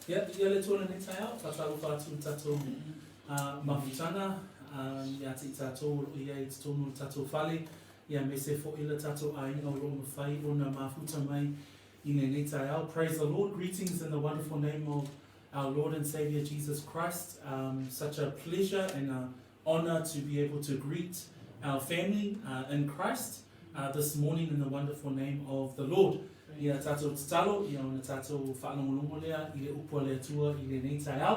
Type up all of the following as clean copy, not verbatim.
Ia, viia le Atua i lenei taeao, faatalofa atu i le tatou mafutaga ia te i tatou o lo o i ai i totonu o le tatou fale, ia aemaise foi le tatou aiga o lo o mafai ona mafuta mai i lenei taeao. Praise the Lord, greetings in the wonderful name of our Lord and Saviour Jesus Christ. Um, such a pleasure and a honor to be able to greet our family uh, in Christ uh, this morning in the wonderful name of the Lord. Ia tātou tatalo, ia ona tātou whaalongolongo lea i le upu a le Atua i lenei taeao.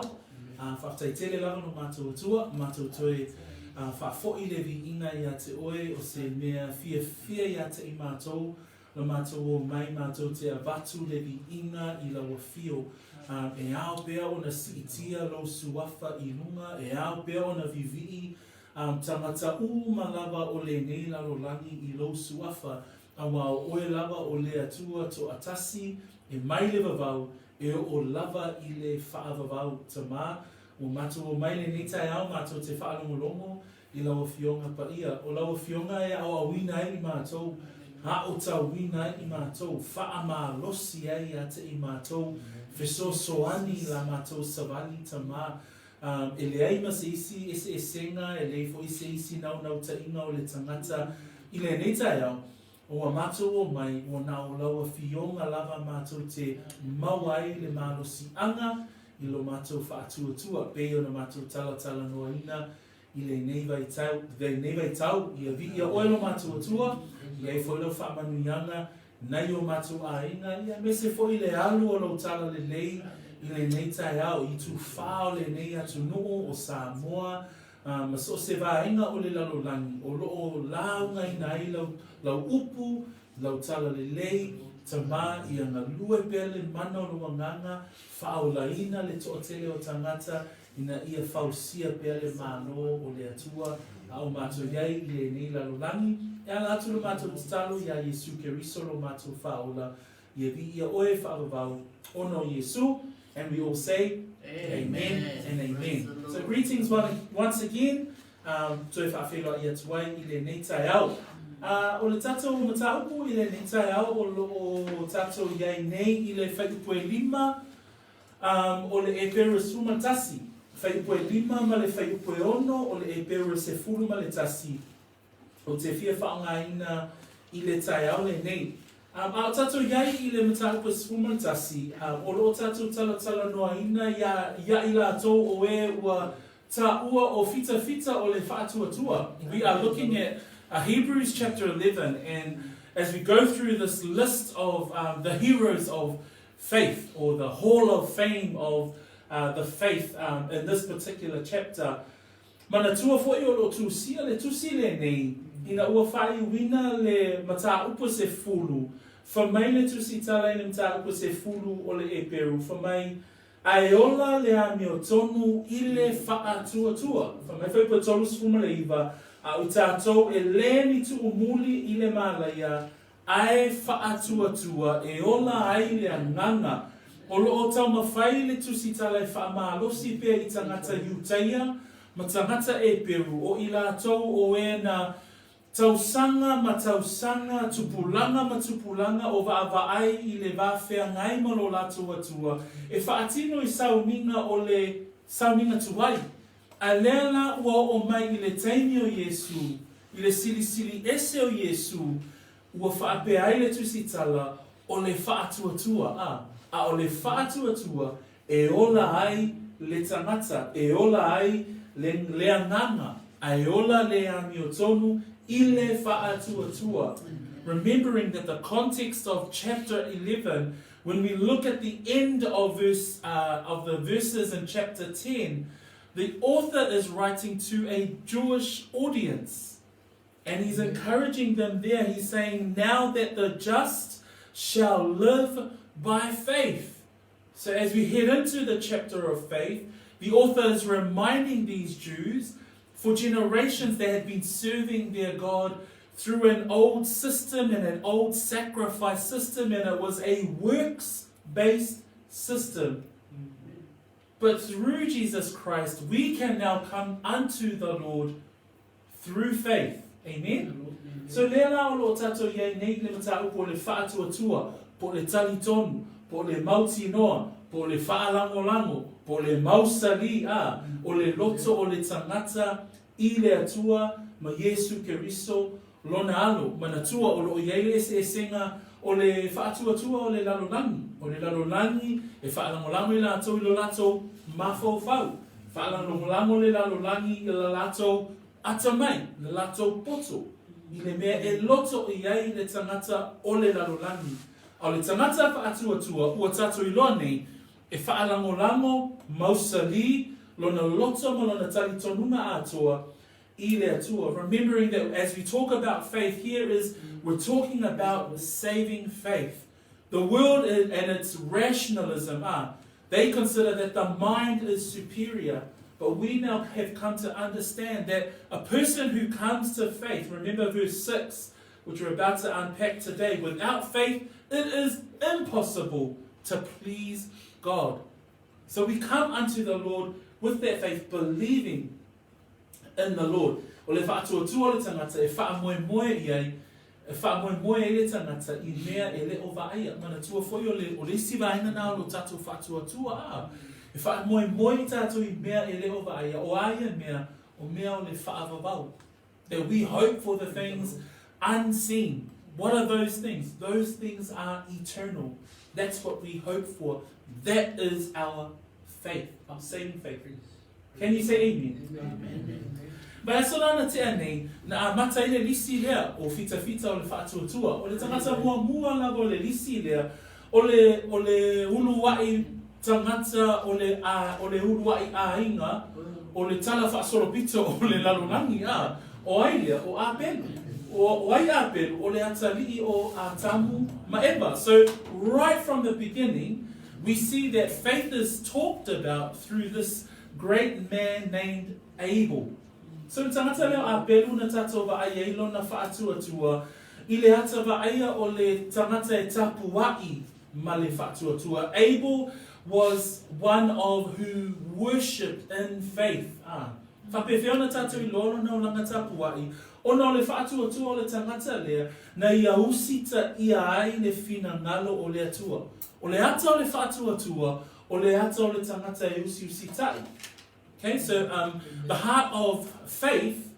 Uh, whaafetai tele lava no mātou Atua, mātou toe uh, whaafoi le viiga ia te oe o se mea fiafia ia te i mātou, Lo matou o mai matou te avatu le viiga i lau afio, a e ao pea ona siitia lou suafa i luga, e ao pea ona vivii a tagata uma lava o lenei lalolagi i lou suafa, auā o oe lava o le Atua toatasi e mai le vavau, e oo lava i le faavavau. Tamā, ua matou o mai lenei taeao matou te faalogologo I lau Afioga paia, o lau Afioga e aoaoina ai i matou, aotauina ai i matou, faamalosi ai ia te i matou, fesoasoani i la matou savali tama. E leai ma se isi eseesega, e leai foi se isi naunautaiga o le tagata i lenei taeao, ua matou omai, ua na o lau Afioga lava matou te maua ai le malosiaga i lo matou faatuatua, pei ona matou talatalanoaina I lenei vaitau, lenei vaitau, ia viia oe lo matou Atua, i ai foi lau faamanuiaga nai o matou aiga, ia aemaise foi le alu o lou talalelei i lenei taeao, i itu fa o lenei atunuu o Samoa, ma so o se vaega o le lalolagi o lo o laugaina ai lau, lau upu, lau talalelei, Tama, ia galue pea le mana o lou agaga, faaolaina le toatele o tagata, ina ia fausia pea le Malo o le Atua a o matou i ai i lenei lalolagi. E ala atu lo matou tatalo iā Iesu Keriso lo matou Faaola, ia viia oe faavavau ona o Iesu. And we all say, Amen and amen. So greetings one, once again. Um, toe faafeiloai atu ai i lenei taeao. Uh, o le tatou mataupu i lenei taeao o lo o tatou i ai nei i le fuaiupu e lima Um, o le Eperu e 11, fuaiupu e 5 ma le fuaiupu e 6 o le Eperu e 11, ou te fia faaaogaina i le taeao lenei. Um, a o tatou i ai i le mataupu e 11, um, o lo o tatou talatalanoaina iā, ia i latou o e ua taua o fitafita o le faatuatua. We are looking at uh, Hebrews chapter 11 and as we go through this list of um, the heroes of faith or the hall of fame of uh, the faith um, in this particular chapter, manatua foi o lo o tusia le tusi lenei ina ua faaiuina le mataupu e sefulu, fai mai le tusitala i le mataupu e sefulu o le Eperu, fai mai, A e ola le amiotonu i le faatuatua. Fai mai fuaiupu e 39, A o i tatou e le ni tuumuli i le malaia, ae faatuatua e ola ai le agaga. O lo o taumafai le tusitala e faamalosi pea i tagata Iutaia ma tagata Eperu, o i latou o e na tausaga ma tausaga, tupulaga ma tupulaga o vaavaai i le va feagai ma lo latou Atua, e faatino i sauniga o le sauniga tuai. A lea la ua oo mai i le taimi o Iesū, i le silisili ese o Iesū, ua faapea ai le tusitala, o le faatuatua, a, a o le faatuatua e ola ai le tagata, e ola ai le, le agaga, a e ola le amiotonu i le faatuatua. Remembering that the context of chapter 11, when we look at the end of verse, uh, of the verses in chapter 10, the author is writing to a Jewish audience. And he's encouraging them there. He's saying, Now that the just shall live by faith. So as we head into the chapter of faith, the author is reminding these Jews for generations they had been serving their God through an old system and an old sacrifice system, and it was a works based system. But through Jesus Christ, we can now come unto the Lord through faith. Amen? So lea la o lo o tatou i ai nei i le mataupu o le faatuatua, po o le talitonu, po o le mautinoa, po o le faalagolago, po o le mausali, ā, o le loto o le tagata i le Atua ma Iesu Keriso Lona Alo. Manatua o lo o i ai le eseesega o le faatuatua o le lalolagi. O le lalolagi e faalagolago i latou i lo latou mafaufau. Faalagolago le lalolagi i la latou atamai, le latou poto, i le mea e loto i ai le tagata o le lalolagi. A o le tagata faatuatua ua tatou iloa nei, e faalagolago mausali lona loto ma lona talitonuga atoa i le Atua. Remembering that as we talk about faith here is we're talking about saving faith. The world and its rationalism are, they consider that the mind is superior. But we now have come to understand that a person who comes to faith, remember verse 6, which we're about to unpack today, without faith, it is impossible to please God. So we come unto the Lord with that faith, believing in the Lord. O le faatuatua o le tangata e faamoemoe i ai, e faamoemoe ai le tagata i mea e le o vaaia. Manatua foi o le, o le isi vaega na o lo tatou faatuatua, a, e faamoemoe i tatou i mea e le o vaaia, o a ia mea, o mea o le faavavau. That we hope for the things unseen. What are those things? Those things are eternal. That's what we hope for. That is our faith, our saving faith. Can you say amen? Amen. Vaiaso la na tea nei, na amata ai le lisi lea o Fitafita o le Faatuatua. O le tagata muamua lava o le lisi lea, o le, o le ulua'i tagata, o le, a, o le ulua'i aiga, o le tala faasolopito o le lalolagi, a, o ai lea? O Apelu. O, o ai Apelu? O le atalii o Atamu ma Eva. So, right from the beginning, we see that faith is talked about through this great man named Abel. So le tagata lea o Apelu na tatou vaai ai lona faatuatua i le ata vaaia o le tagata e tapua'i ma le faatuatua. Abel was one of who worshipped in faith. Ah. Faapefea ona tatou iloa lona olaga tapua'i, ona o le faatuatua o le tagata lea na ia usita ʻia ai le finagalo o le Atua. O le ata o le faatuatua, o le ata o le tagata e usiusitaʻi. Okay, so um, the heart of faith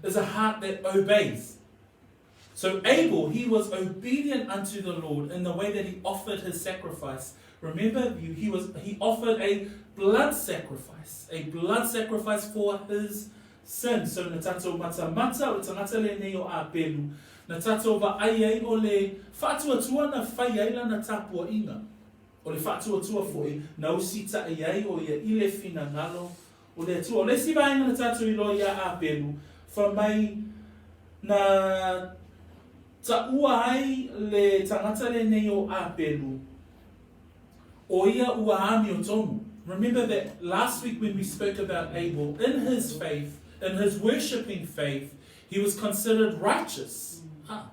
is a heart that obeys. So Abel, he was obedient unto the Lord in the way that he offered his sacrifice. Remember, he was he offered a blood sacrifice, a blood sacrifice for his sin. So na tatou matamata o le tagata lenei o Apelu, na tatou vaai ai o le faatuatua na fai ai lana tapuaiga. O le faatuatua foi na usitaʻi ai ʻo ia i le finagalo o le Atua. O le isi vaega na tatou iloa iā Apelu, fai mai na taua ai le tagata lenei o Apelu, ʻo ia ua amiotonu. Remember that last week when we spoke about Abel, in his faith, in his worshipping faith, he was considered righteous. Ha.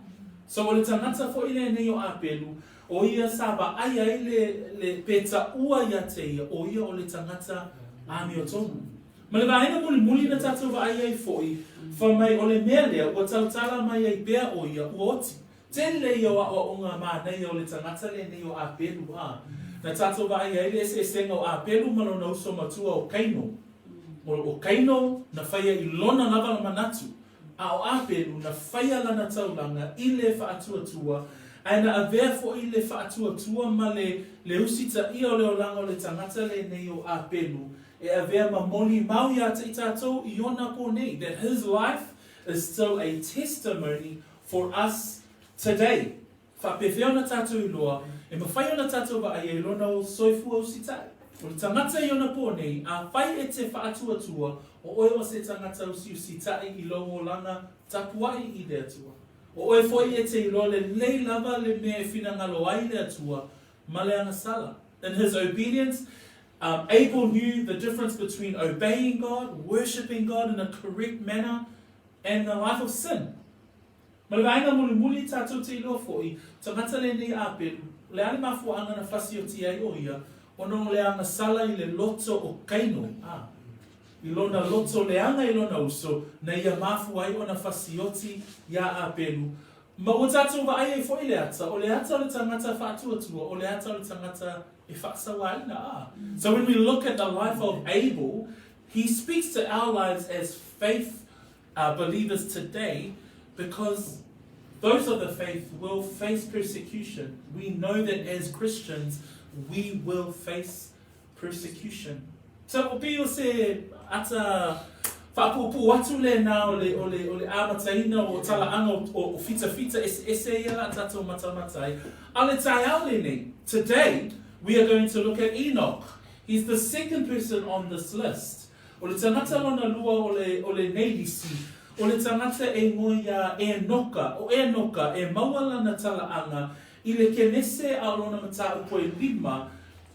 So o le tagata foi lenei o Apelu, ʻO ia sa vaai ai le, le, pe taua iā te ia, ʻo ia o le tagata amiotonu. Ma le vaega mulimuli na tatou vaai ai foi, fai mai o le mea lea ua tautala mai ai pea ʻo ia, ua oti. Tele ia o aʻoaʻoga manaia o le tagata lenei o Apelu, a. Na tatou vaai ai le eseesega o Apelu ma lona uso matua o Kaino. O, o Kaino na faia i lona lava manatu, A o Apelu, na faia lana taulaga i le faatuatua, ae na avea foi le faatuatua ma le le usitaia o le olaga o le tagata lenei o Apelu, e avea ma molimau iā te i tatou i ona pō nei, that his life is still a testimony for us today. Faapefea ona tatou iloa, e mafai ona tatou vaai ai lona soifua usitai? O le tagata i ona pō nei, afai e te faatuatua, o oe o se tagata usiusitaʻi i lou olaga tapuaʻi i le Atua. O oe foi e te iloa lelei lava le mea e finagalo ai le Atua ma le agasala. In his obedience, um, Abel knew the difference between obeying God, worshipping God in a correct manner, and the life of sin. Ma le vaega mulimuli tatou te iloa foi, tagata lenei a Apelu, o le a le mafuaaga na fasioti ai o ia, ona o le agasala i le loto o Kaino, a. i lona loto leaga i lona uso, na ia mafua ai ona fasioti iā Apelu. Ma ua tatou vaai ai foi i le ata, o le ata o le tagata faatuatua, o le ata o le tagata e faasauaina. A. So when we look at the life of Abel, he speaks to our lives as faith uh, believers today because those of the faith will face persecution. We know that as Christians, we will face persecution. So e pei o se ata faapuupuu atu lena o le, o le, o le amataina o talaaga o, o, o fitafita eseese ia la tatou matamata ai. A o le taeao lenei, today, we are going to look at Enoch. He's the second person on this list. O le tagata lona lua o le, o lenei lisi, o le tagata e igoa iā Enoka. O Enoka, e maua lana talaaga i le Kenese a o lona mataupu e lima,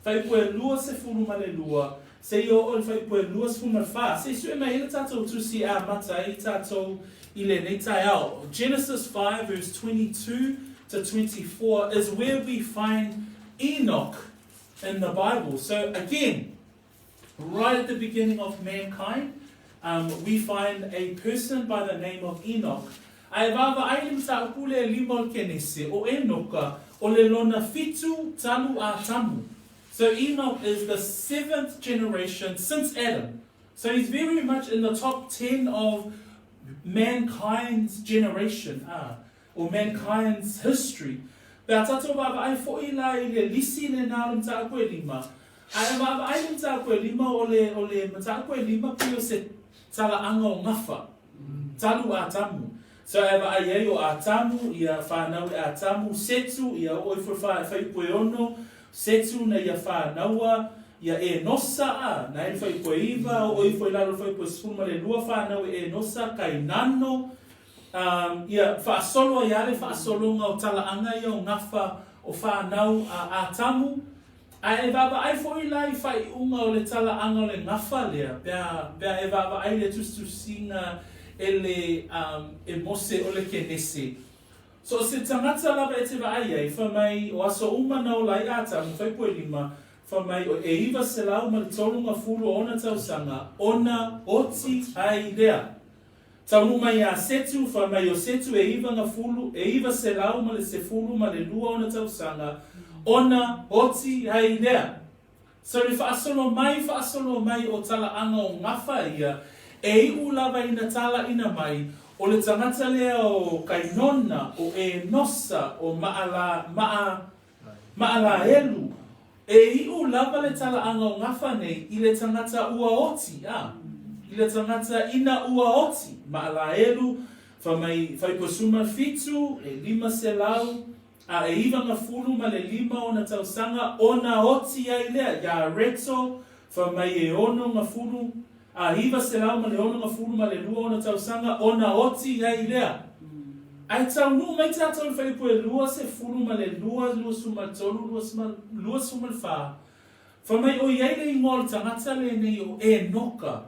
Fuaiupu e 22, seia oo i le fuaiupu e 24. Se i sue mai ai le tatou tusi e amata ai tatou i lenei taeao. Genesis 5 verse 22 to 24 is where we find Enoch in the Bible. So again, right at the beginning of mankind, um, we find a person by the name of Enoch. A e vaavaai le mataupu lea e lima o le Kenese, o Enoka, o le lona fitu talu Atamu. So Enoch is the seventh generation since Adam. So he's very much in the top ten of mankind's generation, ah, or mankind's history. Pe a tatou vaavaai foi la i le lisi lena o le mataupu e lima, a e vaavaai le mataupu e lima o le, o le mataupu e lima pei o se talaaga o gafa. Talu Atamu. So e vaai ai o Atamu, ia whanau e Atamu, Setu, ia oo ifo i whaiupu e ono, Setu na ia whanaua, ia Enosa, a, na e whaiupu e iva, oo ifo i lalo i whaiupu e 12 whanau e Enosa, Kainano, um, ia whaasolo ai a le whaasologa o talaaga ia o gafa o whanau a Atamu, A e vaavaai foi la i faaiuga o le talaaga o le gafa lea, pe a, pe a e vaavaai i le tusitusiga e le, um, e Mose o le Kenese. So o se tagata lava e te vaai ai, fai mai, o aso uma na ola ai Atamu, Faipuelima, fai mai, o e 930 o ona tausaga, ona oti ai lea. Taunuu mai iā Setu, fai mai o Setu e iva ngafulu, e 912 ona tausaga, ona oti ai lea. So le faasolo mai faasolo mai o talaaga o gafa ia, e iu lava ina talaina mai, o le tagata lea o Kainona, o Enosa, o Maala, Maa, Maalaelu, E iu lava le talaaga o gafa nei i le tagata ua oti, a, i le tagata ina ua oti, Maalaelu, fa mai Faipusuma fitu, e 500, a e 95 ona tausaga ona oti ai lea, iā Reto, fa mai e ono gafulu, a 962 ona tausaga ona oti ai lea. Ae taunuu mai tatou i le fuaiupu e 22, 23, 24, fai mai o i ai le igoa o le tagata lenei o Enoka.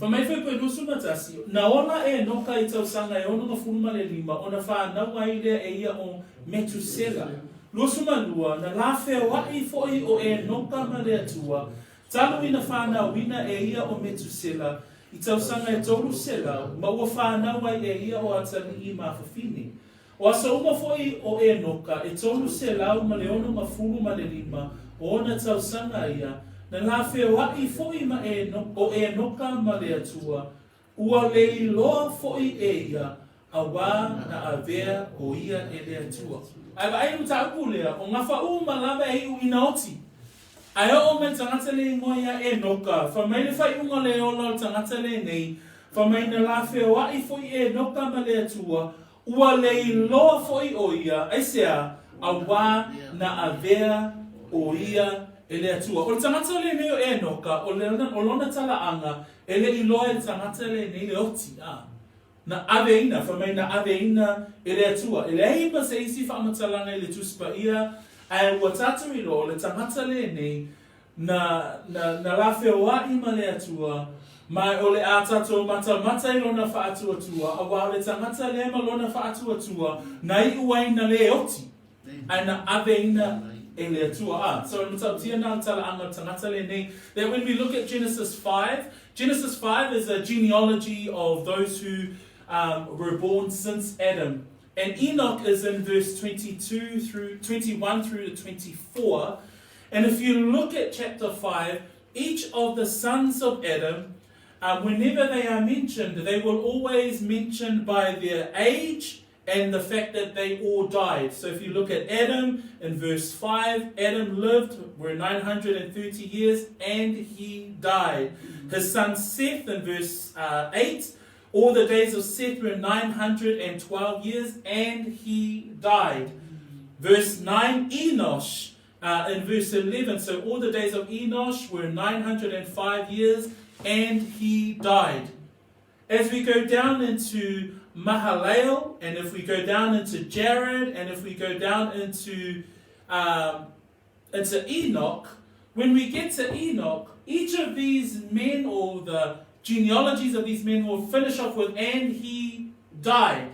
Fai mai fuaiupu e 21, na ola Enoka i tausaga e 65 ona whanau ai lea e ia o Metusela. 22, na lafeoai foi o Enoka ma le Atua, Talu ina whanauina e ia o Metusela i tausaga e 300, ma ua whanau ai e ia o Atalii ma Fafine. O aso uma foi o Enoka, e 365 o ona tausaga ia, na lafeoai foi ma Enoka, o Enoka ma le Atua, Ua le iloa foi e ia, auā na avea o ia e le Atua. Ae vaai le mataupu lea, o gafa uma lava e iu ina oti. Ae oo mai le tagata le igoa ia Enoka, fai mai le faaiuga le ola o le tagata lenei, fai mai na la feoai foi Enoka ma le Atua, Ua le iloa foi ʻo ia, aisea, auā na avea ʻo ia e le Atua. O le tagata lenei o Enoka, o le, o lona talaaga, e le iloa e le tagata lenei le oti, a. Na aveina, fai mai na aveina e le Atua. E leai ma se isi faamatalaga i le Tusi Paia, ae ua tatou iloa, o le tagata lenei, Na, na, na lafeoai ma le Atua, ma o le a tatou matamata i lona faatuatua, auā o le tagata lea ma lona faatuatua, na iu ai na le oti, ae na aveina e le Atua. A, so o le matautia na o le talaaga o le tagata lenei, that when we look at Genesis 5, Genesis 5 is a genealogy of those who um, were born since Adam. And Enoch is in verse 22 through 21 through to 24. And if you look at chapter 5, each of the sons of Adam, uh, whenever they are mentioned, they will always mention by their age and the fact that they all died. So if you look at Adam in verse 5, Adam lived were 930 years and he died. His son Seth in verse uh, 8, all the days of Seth were 912 years and he died. Verse 9, Enosh uh, in verse 11, so all the days of Enosh were 905 years and he died. As we go down into Mahalalel, and if we go down into Jared, and if we go down into, um, into Enoch, when we get to Enoch, each of these men or the genealogies of these men will finish off with, and he died.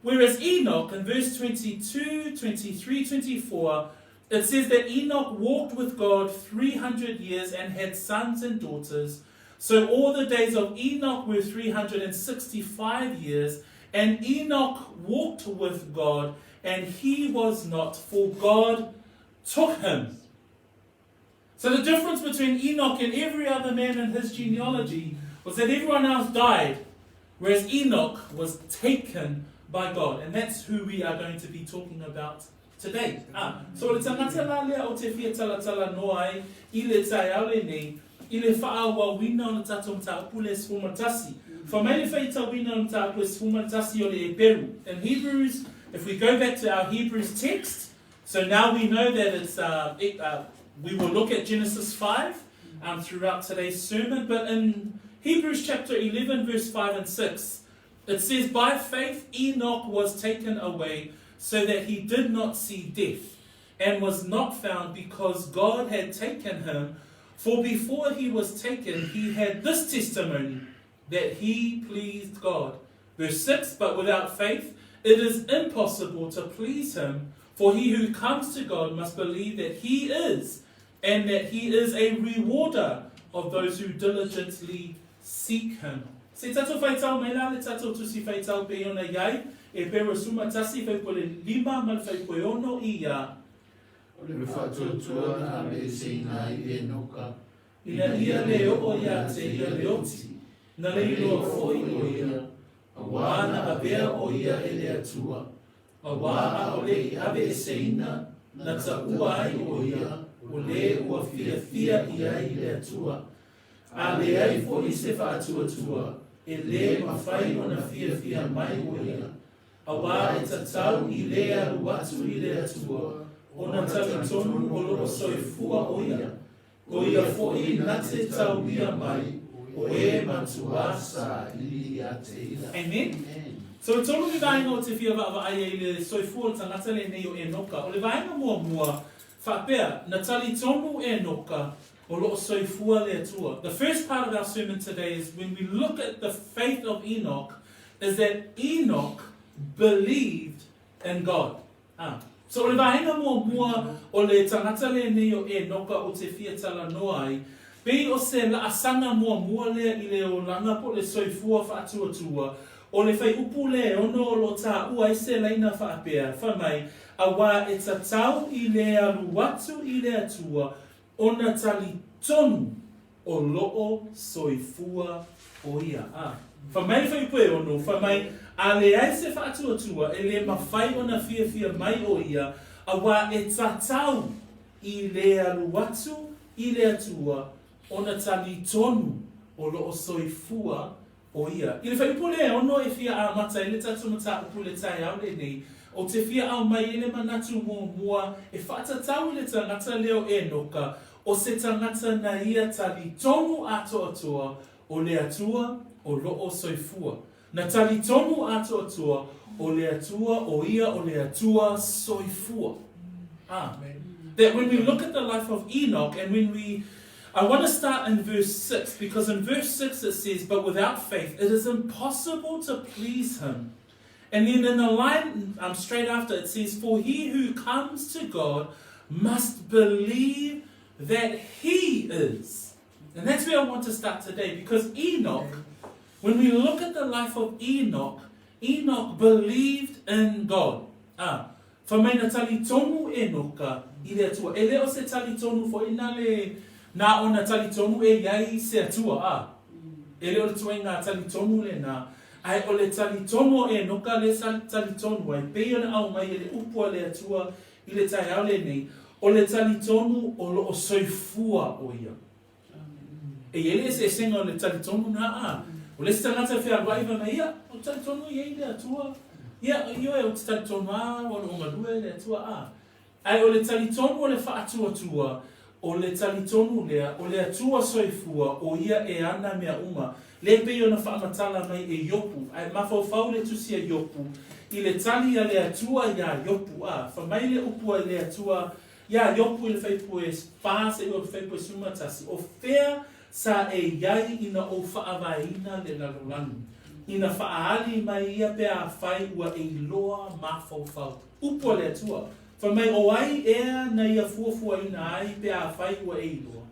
Whereas Enoch, in verse 22, 23, 24, it says that Enoch walked with God 300 years and had sons and daughters. So all the days of Enoch were 365 years, and Enoch walked with God, and he was not, for God took him. So the difference between Enoch and every other man in his genealogy was that everyone else died, whereas Enoch was taken by God. And that's who we are going to be talking about today. Ah, so le tangata la lea o te fia talatala noa ai i le taeao lenei, i le whaawawina o le tatou mataupu le 11. Fa mai le whaitawina o le mataupu le 11 o le Eperu. In Hebrews, if we go back to our Hebrews text, so now we know that it's, uh, it, uh, we will look at Genesis 5 um, throughout today's sermon, but in Hebrews chapter 11, verse 5 and 6, it says, By faith Enoch was taken away so that he did not see death, and was not found because God had taken him. For before he was taken, he had this testimony that he pleased God. Verse 6 But without faith it is impossible to please him, for he who comes to God must believe that he is, and that he is a rewarder of those who diligently seek him. Se tatou faitau mai la le tatou tusi faitau pei ona iai, e pero suma tasi faipule lima ma le faipue ono i ia. O le faatuatua na aveeseina ai Enoka. Ina ia le oo ia te ia le oti, na le iloa foi o ia, auā na avea o ia e le Atua, auā ʻaʻole i aveeseina, na taua ai o ia, o le ua fiafia i ai le Atua. A leai foi se faatuatua, e lē mafai ona fiafia mai o ia, auā e tatau i le alu atu i le Atua, ona talitonu o loo soifua o ia, ko ia foi na te tauia mai o e matuā saili ia te ia. Amen. So e tolu me vaega o te fia vaavaai ai le soifua o le tagata lenei o Enoka. O le vaega muamua, faapea, na talitonu Enoka o loo soifua le Atua. The first part of our sermon today is when we look at the faith of Enoch, is that Enoch believed in God. Ah. So o le vaega muamua o le tagata lenei o Enoka o te fia talanoa ai, pei o se laasaga muamua lea i le olaga po o le soifua faatuatua, o le whaiupu le e ono o lo tāua ai se laina faapea, fai mai, auā e tatau i le alu atu i le Atua, ona talitonu o loo soifua o ia. A. Fai mai le fuaiupu e ono, fai mai, A leai se faatuatua e le mafai ona fiafia mai o ia, auā e tatau i le alu atu i le Atua ona talitonu o loo soifua o ia. I le fuaiupu lea e ono e fia amata ai le tatou mataupu i le taeao lenei, o te fia aumai ai le manatu muamua e faatatau i le tagata lea o Enoka, o se tagata na ia talitonu atoatoa o le Atua o loo soifua. Na talitonu atoatoa o le Atua o ia o le Atua soifua. Ah, that when we look at the life of Enoch and when we I want to start in verse 6 because in verse 6 it says, But without faith it is impossible to please him. And then in the line um, straight after it says, For he who comes to God must believe that He is. And that's where I want to start today because Enoch, when we look at the life of Enoch, Enoch believed in God. Ah, fai mai na talitonu Enoka i le Atua. E le o se talitonu foi na le na ona talitonu e iai se Atua, ah. E le o le tuaiga talitonu lena, ae o le talitonu o Enoka le sa talitonu ai, pei ona aumai e le upu a le Atua i le taeao lenei, o le talitonu o lo o soifua o ia. E i ai le eseesega o le talitonu na, a o le isi tagata e fealuai fai mai, ia, ou te talitonu e i ai le Atua. Ia, ioe, ou te talitonu lava o lo o galue le Atua, a. Ae o le talitonu o le faatuatua, o le talitonu lea, o le Atua soifua, o Ia e ana mea uma. Lea e pei ona faamatala mai e Iopu, ae mafaufau le tusi a Iopu i le tali a le Atua iā Iopu, a, fai mai le upu a le Atua iā Iopu i le fuaipue 4 seia le fuaipue 11, O fea sa e i ai ina ou faavaeina le lalolagi, ina faaali mai ia pe afai ua e iloa mafaufau? Upu a le Atua, fai mai, O ai ea na ia fuafuaina ai pe afai ua e iloa?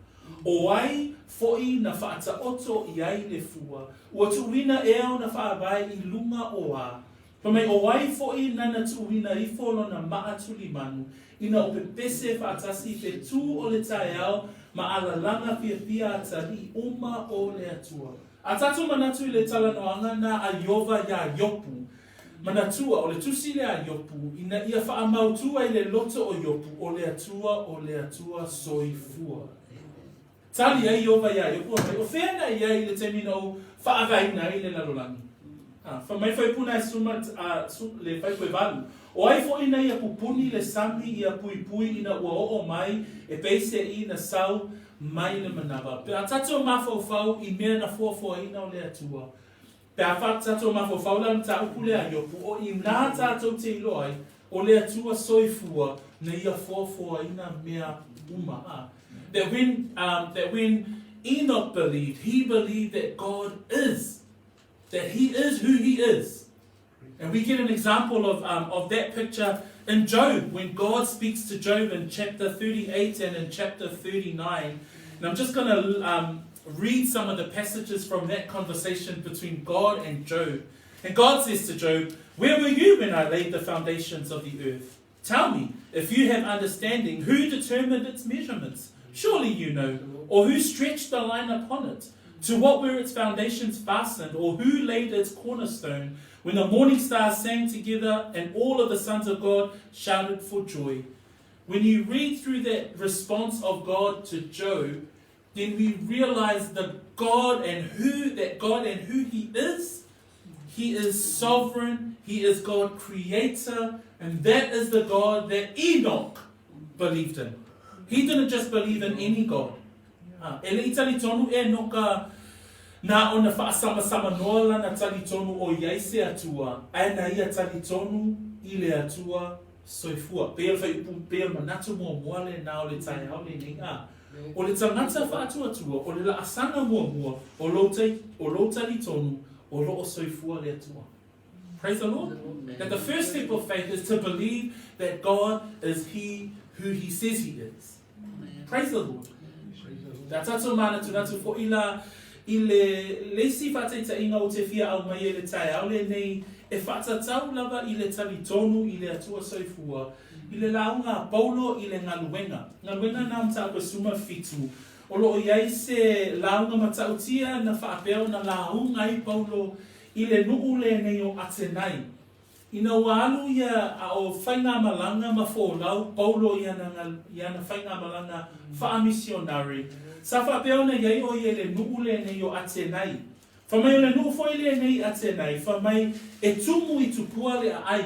O ai foi na faataoto i ai le fua, ua tuuina ea ona faavae i luga o a? Fai mai, O ai foi nana tuuina ifo lona maa tulimanu, ina o pepese faatasi fetu o le taeao ma alalaga fiafia atalii uma o le Atua? A tatou manatu i le talanoaga na a Iova iā Iopu, Manatua, o le tusi lea a Iopu, ina ia faamautu ai le loto o Iopu, o le Atua, o le Atua soifua. Tali ai Iova iā Iopu, fai mai, O fea na i ai i le taimi na ou faavaeina ai le lalolagi? A, fai mai fuaipuna e suma, a, su, le fuaipu e valu, O ai foi na ia pupuni le sami ia puipui ina ua oo mai e peiseai na sau mai le manava? Pe a tatou mafaufau i mea na foafoaina o le Atua, Pe a tatou mafaufau la mataupu lea a Iopu, o i nā tatou te iloa ai, o le Atua soifua na ia foafoaina mea uma. A. That when, um, that when Enoch believed, he believed that God is, that he is who he is. And we get an example of, um, of that picture in Job, when God speaks to Job in chapter 38 and in chapter 39. And I'm just going to um, read some of the passages from that conversation between God and Job. And God says to Job, Where were you when I laid the foundations of the earth? Tell me, if you have understanding, who determined its measurements? Surely you know. Or who stretched the line upon it? To what were its foundations fastened, or who laid its cornerstone? When the morning stars sang together and all of the sons of God shouted for joy. When you read through that response of God to Job, then we realize the God and who that God and who He is. He is sovereign, He is God creator, and that is the God that Enoch believed in. He didn't just believe in any God. Ah, e le i talitonu Enoka na ona faasamasama noa lana talitonu o iai se Atua, ae na ia talitonu i le Atua soifua. Pei o le fuaiupu, pei o le manatu muamua lena o le taeao lenei, a. O le tagata faatuatua, o le laasaga muamua o lou, o lou talitonu o lo o soifua le Atua. Praise the Lord. That the first step of faith is to believe that God is He who He says He is. Praise the Lord. Ka tatou mānatunatu foʻi la i le le isi faataitaiga o te fia aumai e le taeao lenei e faatatau lava i le talitonu i le Atua soifua i le lauga a Paulo i le galuega. Galuega na mataupu e 17 o lo o i ai se lauga matautia na faapea ona lauga ai Paulo i le nuu lenei o Atenai. Ina ua alu ia a o faigamalaga ma folau Paulo i ana i ana faigamalaga faamisionare, sa faapea ona i ai o ia i le nuu lenei o Atenai. Fai mai o le nuu foi lenei i Atenai, fai mai e tumu i tupua le aai.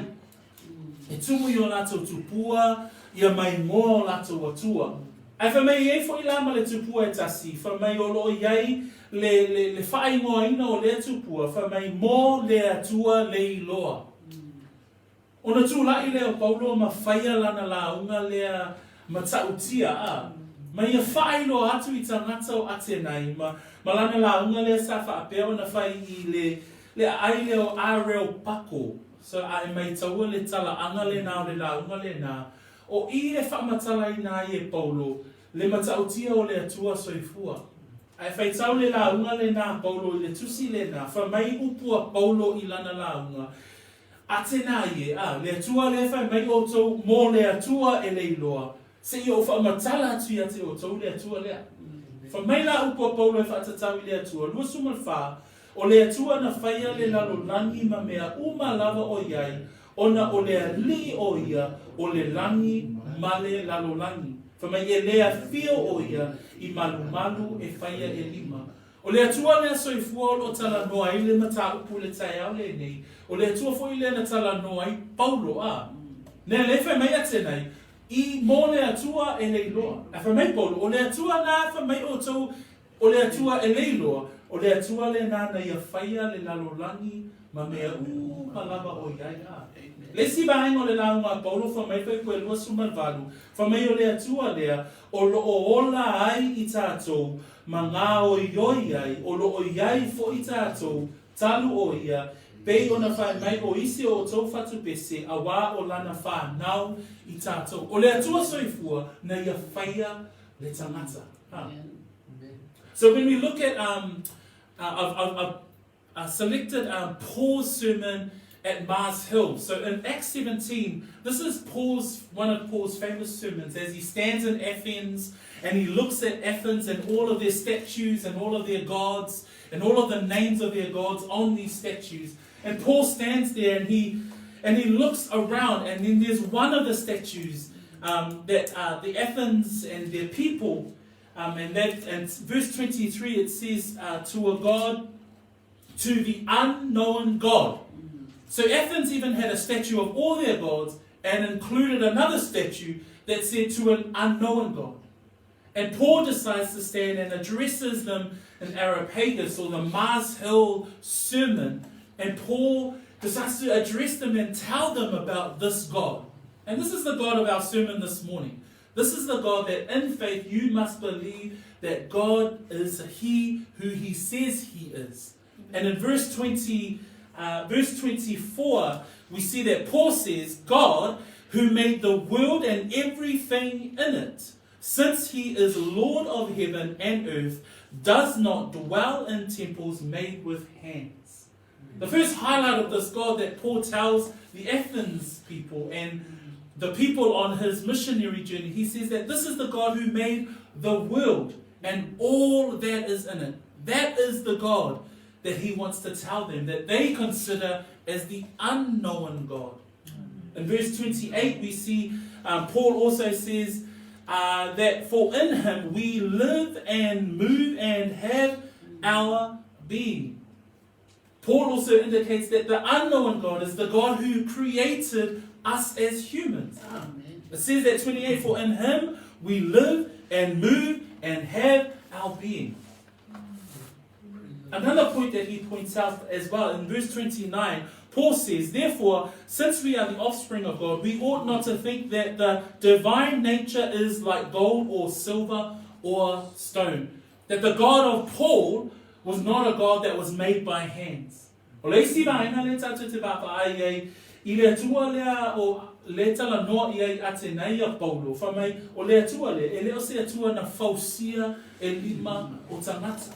E tumu i o latou tupua ia maigoa o latou atua. Ae fai mai e i ai foi la ma le tupua e tasi, fai mai o lo o i ai le, le, le faaigoaina o lea tupua, fai mai mo le Atua le iloa. Ona tulai lea o Paulo ma faia lana lauga lea matautia, a, ma ia faailoa atu i tagata o Atenai ma, ma lana lauga lea sa faapea ona fai i le, le aai lea o Areopago. So, a e maitaua le talaaga lena o le lauga lena, O i e faamatalaina ai e Paulo le matautia o le Atua soifua. Ae faitau le lauga lenā a Paulo i le tusi lenā, fai mai upu a Paulo i lana lauga, Atena ie, a, le Atua lea e fai mai outou mo le Atua e le iloa, se i ou faamatala atu ia te outou le Atua lea. Fai mai la upu a Paulo e faatatau i le Atua, 24, O le Atua na faia le lalolagi ma mea uma lava o i ai, ona o le Alii o ia o le lagi ma le lalolagi. Fai mai e le afio o ia i malumalu e faia e lima. O le Atua lea soifua o lo o talanoa ai le mataupu i le taeao lenei, o le Atua foi lea na talanoa ai Paulo, a. Nea lea fai mai Atenai, i mo le Atua e le iloa. Ae fai mai Paulo, o le Atua na fai mai outou O le Atua e le iloa, o le Atua lenā na ia faia le lalolagi ma mea uma lava o i ai. A. Le isi vaega o le lauga a Paulo fai mai fai koe 28, fai mai o le Atua lea o lo o ola ai i tatou ma gaoioi ai, o lo o i ai foi tatou talu o ia, pei ona fai mai o isi o outou fatupese auā o lana whanau i tatou. O le Atua soifua na ia faia le tagata. Ha. So when we look at, um, I've, I've, I've selected Paul's sermon at Mars Hill. So in Acts 17, this is Paul's one of Paul's famous sermons as he stands in Athens and he looks at Athens and all of their statues and all of their gods and all of the names of their gods on these statues. And Paul stands there and he and he looks around and then there's one of the statues um, that uh, the Athens and their people um, and that and verse 23 it says uh, to a god to the unknown God. So Athens even had a statue of all their gods and included another statue that said to an unknown God. And Paul decides to stand and addresses them in Areopagus or the Mars Hill sermon. And Paul decides to address them and tell them about this God. And this is the God of our sermon this morning. This is the God that in faith you must believe that God is He who He says He is. And in verse 20, uh, verse 24, we see that Paul says, God, who made the world and everything in it, since he is Lord of heaven and earth, does not dwell in temples made with hands. The first highlight of this God that Paul tells the Athens people and the people on his missionary journey, he says that this is the God who made the world and all that is in it. That is the God that he wants to tell them, that they consider as the unknown God. In verse 28, we see um, Paul also says uh, that for in him we live and move and have our being. Paul also indicates that the unknown God is the God who created us as humans. Amen. It says that 28 For in him we live and move and have our being. Another point that he points out as well in verse 29, Paul says, Therefore, since we are the offspring of God, we ought not to think that the divine nature is like gold or silver or stone. That the God of Paul was not a God that was made by hands. O le isi vaega lea tatou te vaavaai ai i le Atua lea o le talanoa i ai Atenai a Paulo, fai mai, o le Atua lea, e le o se Atua na fausia e lima o tagata.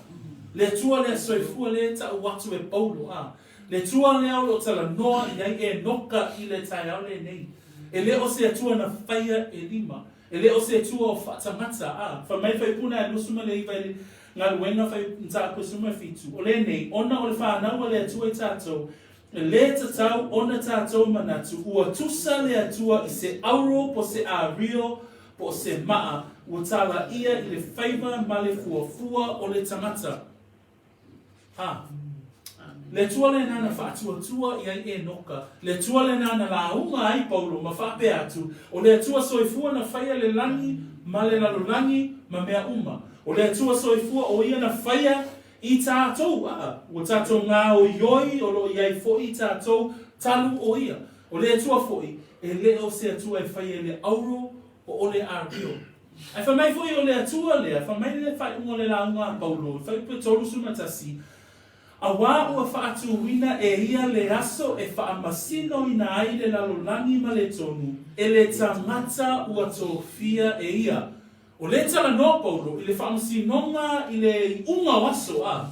Le Atua lea soifua lea e ta'u atu e Paulo, a. Le Atua lea o lo o talanoa i ai Enoka i le taeao lenei. E le o se Atua na faia e lima. E le o se Atua o faatagata, a. Fai mai faipuna e 29 i le Galuega fai mataupu 17, o lenei, ona o le whanau a le Atua i tatou, e lē tatau ona tatou manatu ua tusa le Atua i se auro po se ario po o se maa ua talaia i le faiva ma le fuafua o le tagata. Ha. Le Atua lenā na faatuatua i ai Enoka, le Atua lenā na lauga ai Paulo ma faapea atu, o le Atua soifua na faia le lagi ma le lalolagi ma mea uma. O le Atua soifua o ia na faia i tatou, aa, ua tatou gaoioi o lo o i ai foi tatou talu o ia. O le Atua foi, e le o se Atua e faia i le auro po o le ario. Ae fai mai foi o le Atua lea, fai mai le faaiuga o le lauga a Paulo, fai pe 31, Auā ua faatuina e ia le aso e faamasinoina ai le lalolagi ma le tonu e le tagata ua tofia e ia. O lea e talanoa Paulo i le faamasinoga i le iuga o aso a,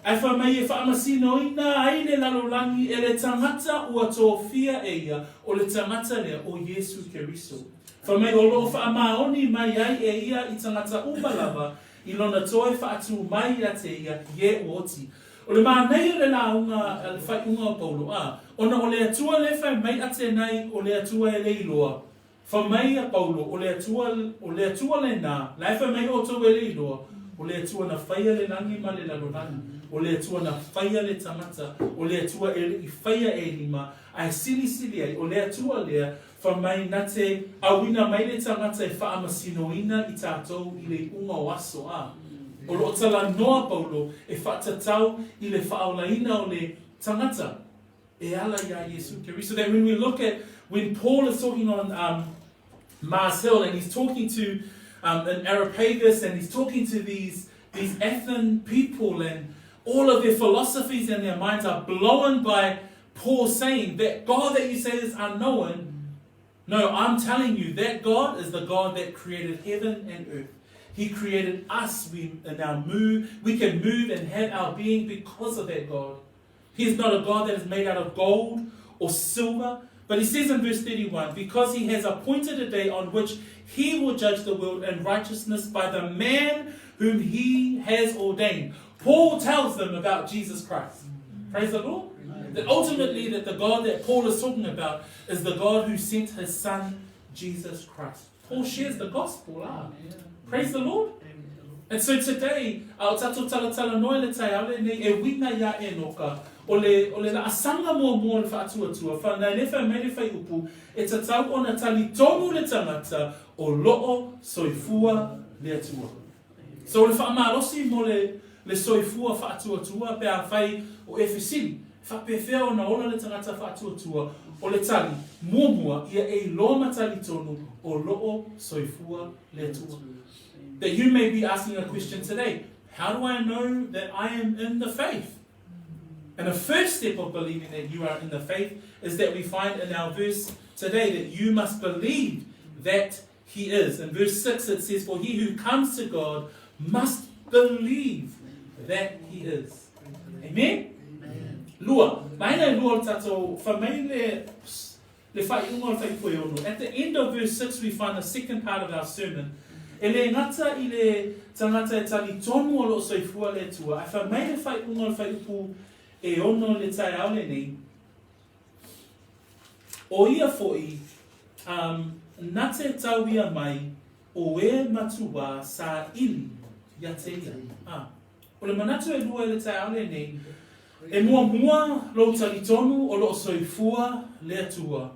ae fai mai e faamasinoina ai le lalolagi e le tagata ua tofia e ia, o le tagata lea o Iesu Keriso. Fai mai o lo o faamaoni mai ai e ia i tagata uma lava i lona toe faatū mai ia te ia ie ua oti. O le manaia o le lauga a le faaiuga o Paulo a, ona o le Atua lea fai mai Atenai o le Atua e le iloa. Fai mai a Paulo o le Atua, o le Atua lenā, la e fai mai outou e le iloa, o le Atua na faia le lagi ma le lalolagi, o le Atua na faia le tagata, o le Atua e le i faia e lima, ae silisili ai, o le Atua lea Fai mai na te auina mai le tagata e faamasinoina i tatou i le iuga o aso a. O lo o talanoa Paulo e faatatau i le faaolaina o le tagata e ala iā Iesu Keriso. That when we look at when Paul is talking on um, Mars Hill and he's talking to um, an Areopagus and he's talking to these, these Athen people and all of their philosophies and their minds are blown by Paul saying that God that you say is unknown, no, I'm telling you that God is the God that created heaven and earth. He created us. We now move. We can move and have our being because of that God. He is not a God that is made out of gold or silver. But he says in verse 31 because he has appointed a day on which he will judge the world in righteousness by the man whom he has ordained. Paul tells them about Jesus Christ. Praise the Lord. That ultimately that the God that Paul is talking about is the God who sent his son Jesus Christ. Paul shares the gospel. Ah. Praise the Lord. And so today, a o tatou talatalanoa i le taeao lenei e uiga iā Enoka, o le, o le laasaga muamua o le faatuatua, whanau le whai mai le whaiupu, e tatau ona talitonu le tagata o loo soifua le Atua. So o le faamalosi mo le, le soifua faatuatua pe afai o e fesili, e faapefea ona ola le tagata faatuatua, o le tali, muamua, ia e iloa ma talitonu o loo soifua le Atua. That you may be asking a question today, how do I know that I am in the faith? And the first step of believing that you are in the faith is that we find in our verse today that you must believe that he is. In verse 6 it says, For he who comes to God must believe that he is. Amen? Amen. Lua, vaega e lua o le tatou fai mai le, le faaiuga o le fuaiupu e ono. At the end of verse 6 we find the second part of our sermon. E le gata i le tagata e talitonu o lo o soifua le Atua, ae fai mai le faaiuga o le fuaiupu e ono i le taeao lenei, O ia foi, um, na te tauia mai o e matuā saili ia te ia. A. O le manatu e lua i le taeao lenei, e muamua lou talitonu o lo o soifua le Atua.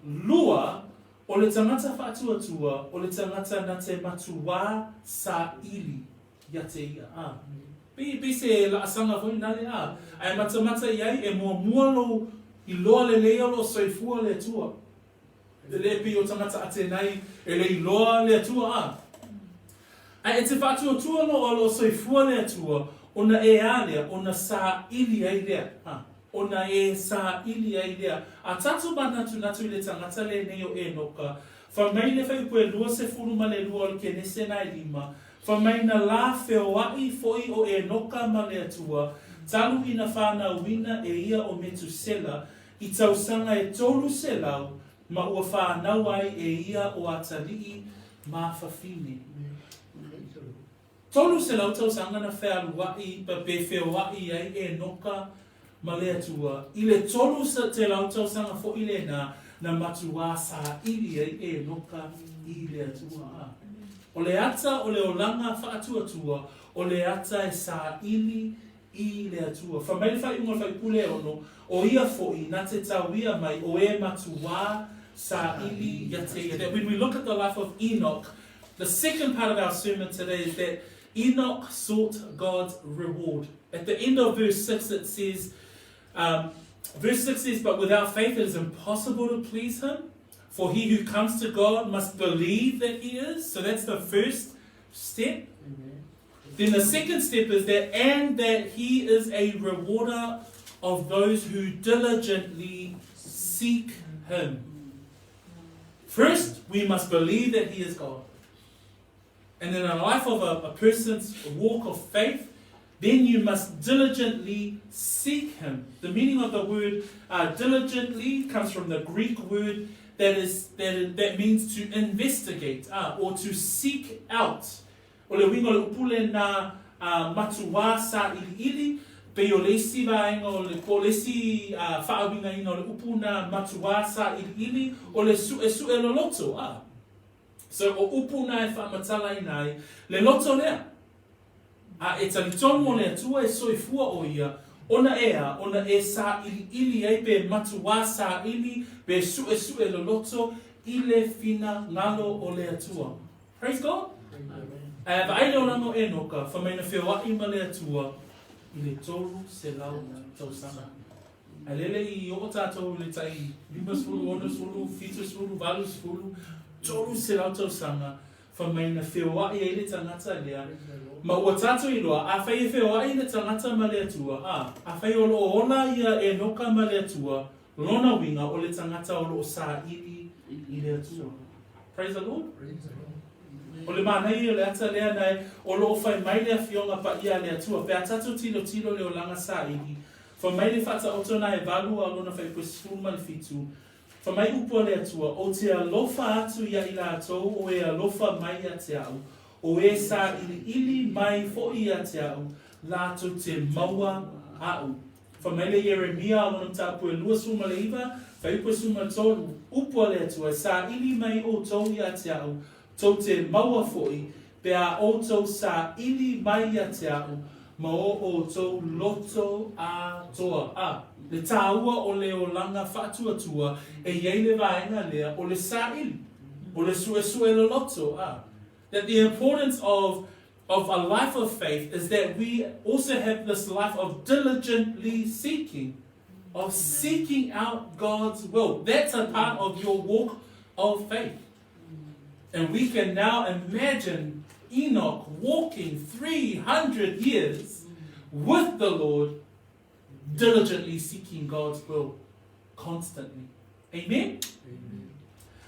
Lua, o le tagata faatuatua, o le tagata na te matuā saili ia te ia. A. Pei, pei se laasaga foi lena le a. Ae matamata i ai, e muamua lou iloa lelei o lo o soifua le Atua. E le pei o tagata Atenai e le iloa le Atua a. Ae e te faatuatua loa o lo o soifua le Atua, ona e a lea, ona saili ai lea, a. Ona e saili ai lea. A tatou manatunatu i le tagata lenei o Enoka, fai mai le fuaiupu e 22 o le Kenese na e lima, Fai mai na la feoaʻi foi o Enoka ma le Atua, talu ina fanauina e ia o Metusela i tausaga e 300 ma ua fanau ai e ia o atalii ma fafine. 300 tausaga na fealuaʻi pe feoaʻi ai Enoka ma le Atua, i le 300 tausaga foi lenā na matuā saili ai Enoka i le Atua. O le ata o le olaga faatuatua, o le ata e saili i le Atua. Fai mai le faaiuga o le Fuaiupu le ono, O ia foi na te tauia mai o e matuā saili ia te ia. That when we look at the life of Enoch, the second part of our sermon today is that Enoch sought God's reward. At the end of verse 6 it says, um, verse 6 says, But without faith it is impossible to please him. For he who comes to God must believe that he is. So that's the first step. Amen. Then the second step is that, and that he is a rewarder of those who diligently seek him. First, we must believe that he is God. And in a life of a, a person's walk of faith, then you must diligently seek him. The meaning of the word uh, diligently comes from the Greek word that, is, that, that means to investigate uh, or to seek out. O le uiga o le upu lena a matuā sailiili, pei o le isi vaega o le, po o le isi faauigaina o le upu na matuā sailiili, o le suesue loloto, a. So o upu na e faamatalaina ai le loto lea. A e talitonu o le Atua e soifua o ia, ona e a, ona e sailiili ai pe matuā saili, pe suesue loloto i le finagalo o le Atua. Praise God. Ae vaai le olaga o Enoka, fai mai na feoai ma le Atua i le 300 tausaga. Ae lele i oo tatou i le tai 50, 60, 70, 80, 300 tausaga, fai mai na feoai ai le tagata lea. Ma ua tatou iloa, afai e feoai le tagata ma le Atua, a, afai o lo o ola ia Enoka ma le Atua, lona uiga o le tagata o lo o saili i le Atua. Praise the Lord. O le manaia ia o le ata lea nae o lo o fai mai le Afioga Paia a le Atua, pe a tatou tilotilo le olaga saili, fai mai le faataoto na e valu a lona faipue 17, fai mai upu a le Atua, Ou te alofa atu ia i latou o e alofa mai ia te au, o e sailiili mai foi ia te au, latou te maua aʻu. Fai mai le Ieremia a lona mataupu e 29, fuaiupu e 13, Upu a le Atua, e saili mai outou ia te au, tou te maua foi, pe a outou saili mai ia te au, ma o outou loto atoa. A, le tāua o le olaga faatuatua e i ai le vaega lea o le saili, o le suesue loloto. A, that the importance of of a life of faith is that we also have this life of diligently seeking, of seeking out God's will. That's a part of your walk of faith. And we can now imagine Enoch walking 300 years with the Lord, diligently seeking God's will constantly. Amen? Amen.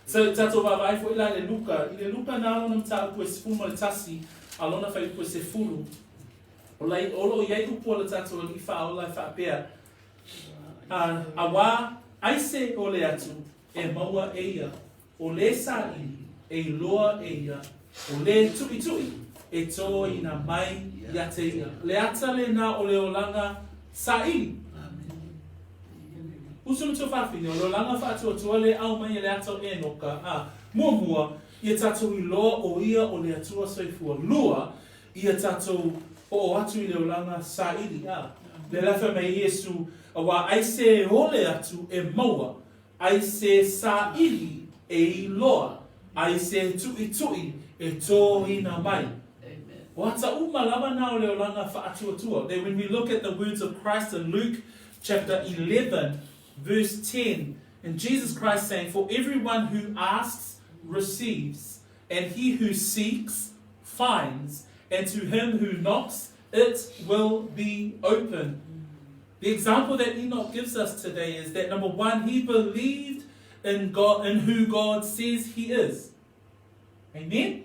So, tatou vaavaai foi la i le Luka. I le Luka na lona mataupu e 11, a lona fuaiupu e 10, o, lai, o lo o i ai upu a le tatou Alii Faaola e faapea, a, auā aise o le atu e maua e ia, o le saili e iloa e ia, o le tuʻituʻi e tōina mai ia te ia. Le ata lena o le olaga saili. Usu ma tuafafine, o le olaga faatuatua le aumai e le ata o Enoka, a, muamua, ia tatou iloa o ia o le Atua soifua. Lua, ia tatou oo atu i le olaga saili, a. Le la fai mai Iesu, auā aise e ole atu e maua, aise saili e iloa, aise tuʻituʻi e tōina mai. O ata uma lava na o le olaga faatuatua. That when we look at the words of Christ in Luke chapter 11, verse 10, and Jesus Christ saying, For everyone who asks receives, and he who seeks finds, and to him who knocks it will be open. The example that Enoch gives us today is that number one, he believed in God in who God says he is. Amen?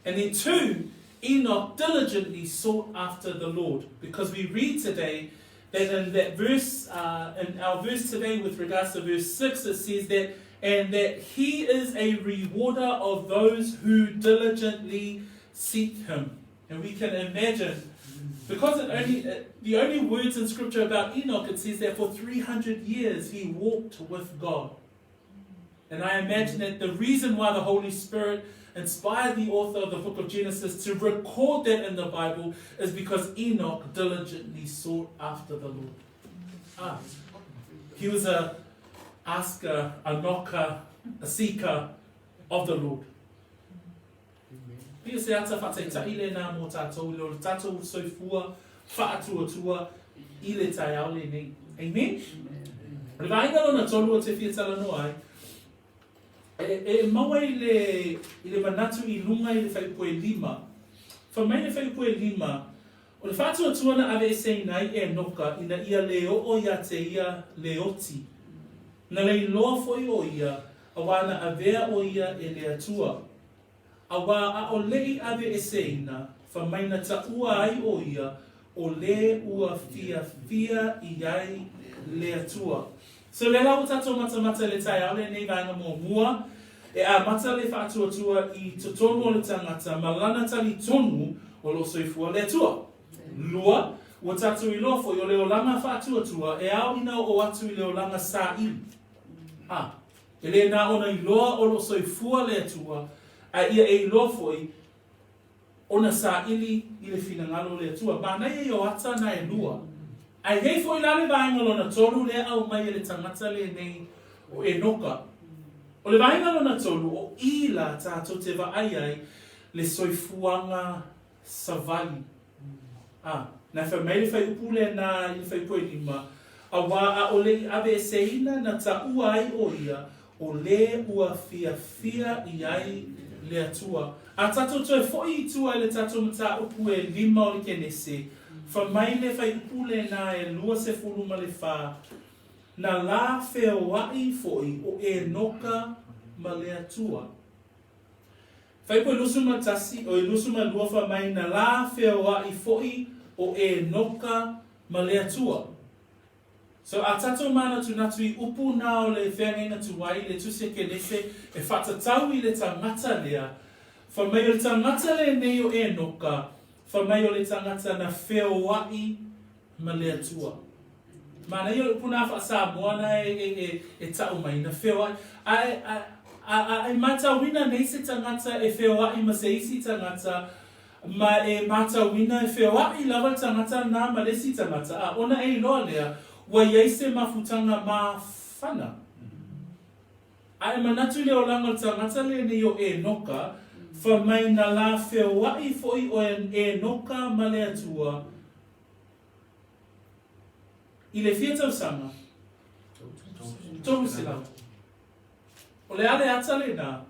And then two, Enoch diligently sought after the Lord. Because we read today that in that verse, uh, in our verse today with regards to verse 6, it says that, and that he is a rewarder of those who diligently seek him. And we can imagine, because it only, it, the only words in scripture about Enoch, it says that for 300 years he walked with God. And I imagine that the reason why the Holy Spirit inspired the author of the book of Genesis to record that in the Bible is because Enoch diligently sought after the Lord. Ah, he was a asker, a knocker, a seeker of the Lord. Pei o se ata whataitaʻi lena mō tātou i le tātou soifua whaatuatua i le taiao lenei. Amen? O le vaega lona tolu o te fia talanoa ai, e, e maua i le, i le manatu i lunga i le fuaiupu e lima. Fai mai le fuaiupu e lima, O le faatuatua na aveeseina ai Enoka ina ia lē oo iā te ia le oti. Na lailoa foi ʻo ia, auā na avea ʻo ia e le Atua. Auā ʻaʻole i aveeseina, fai mai na taʻua ai ʻo ia, ʻo lē ua fiafia i ai le Atua. So lea la ua tatou matamata i le taeao lenei vaega muamua, e amata le faatuatua i totonu o le tagata ma lana talitonu o lo o soifua le Atua. Lua, ua tatou iloa foi o le olaga faatuatua e ao ina oo atu i le olaga saili. A, e le na ona iloa o lo o soifua le Atua, ae ia e iloa foi ona saili i le finagalo o le Atua. Manaia ia o ata na e lua. Ae i ai foi la le vaega lona tolu lea aumai e le tagata lenei o Enoka. O le vaega lona tolu, o i la tatou te vaai ai le soifuaga savali. A, na fai mai le fuaiupu lena i le fuaiupu e lima, Auā ʻaʻole i aveeseina na taʻua ai ʻo ia, ʻo lē ua fiafia i ai le Atua. A tatou toe foʻi i tua i le tatou mataupu e lima o le Kenese, fai mai le fuaiupu lena e 24, Na lā feoaʻi foi ʻo Enoka ma le Atua. Fuaiupu e 21, oi 22 fai mai na lā feoaʻi foi ʻo Enoka ma le Atua. So a tatou manatunatu i upu na o le feagaiga tuai le Tusi a Kenese e faatatau i le tagata lea, fai mai o le tagata lenei o Enoka, fai mai o le tagata na feoaʻi ma le Atua. Manaia o le upu na faa-Samoa na e, e, e taʻu mai, na feoaʻi. Ae, a, a, a, e matauina nei se tagata e feoaʻi ma se isi tagata, ma e matauina e feoaʻi lava le tagata na ma le isi tagata, a ona e iloa lea, ua i ai se mafutaga mafana. A e manatu i le olaga o le tagata lenei o Enoka, fai mai na lā feoaʻi foi ʻo Enoka ma le Atua, I le fia tausaga? 300. O le a le ata lena?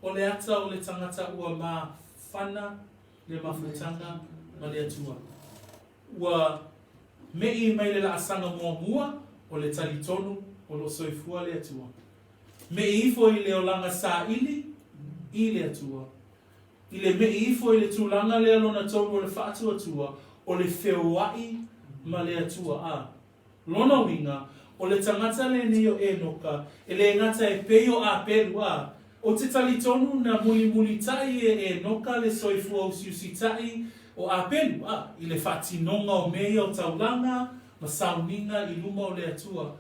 O le ata o le tagata ua mafana le mafutaga ma le Atua. Ua meʻi mai le laasaga muamua o le talitonu o lo o soifua le Atua. Meʻi ifo i le olaga saili i le Atua. I le meʻi ifo i le tulaga lea lona tolu o le faatuatua, o le feoaʻi ma le Atua. A, lona uiga, o le tagata lenei o Enoka, e le gata e pei o Apelu, a, ou te talitonu na mulimulitaʻi e Enoka le soifua usiusitaʻi o Apelu, a, i le faatinoga o mea ia o taulaga ma sauniga i luma o le Atua.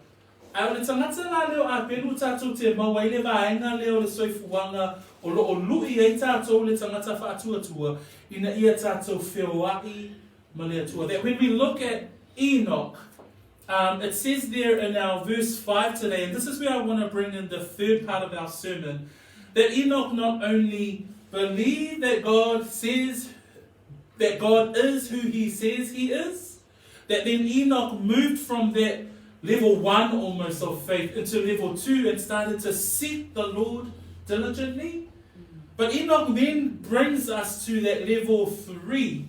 Ae o le tagata la lea o Apelu tatou te maua ai le vaega lea o le soifuaga o lo o luʻi ai tatou le tagata faatuatua ina ia tatou feoaʻi ma le Atua. That when we look at Enoch, um, it says there in our verse 5 today, and this is where I want to bring in the third part of our sermon, that Enoch not only believed that God says that God is who he says he is, That then Enoch moved from that level one almost of faith into level two and started to seek the Lord diligently. But Enoch then brings us to that level three,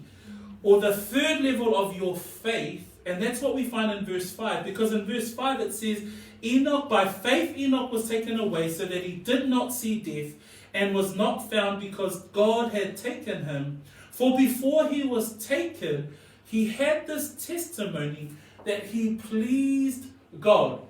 or the third level of your faith, and that's what we find in verse 5. Because in verse 5 it says, Enoch, by faith, Enoch was taken away so that he did not see death and was not found because God had taken him. For before he was taken, he had this testimony that he pleased God.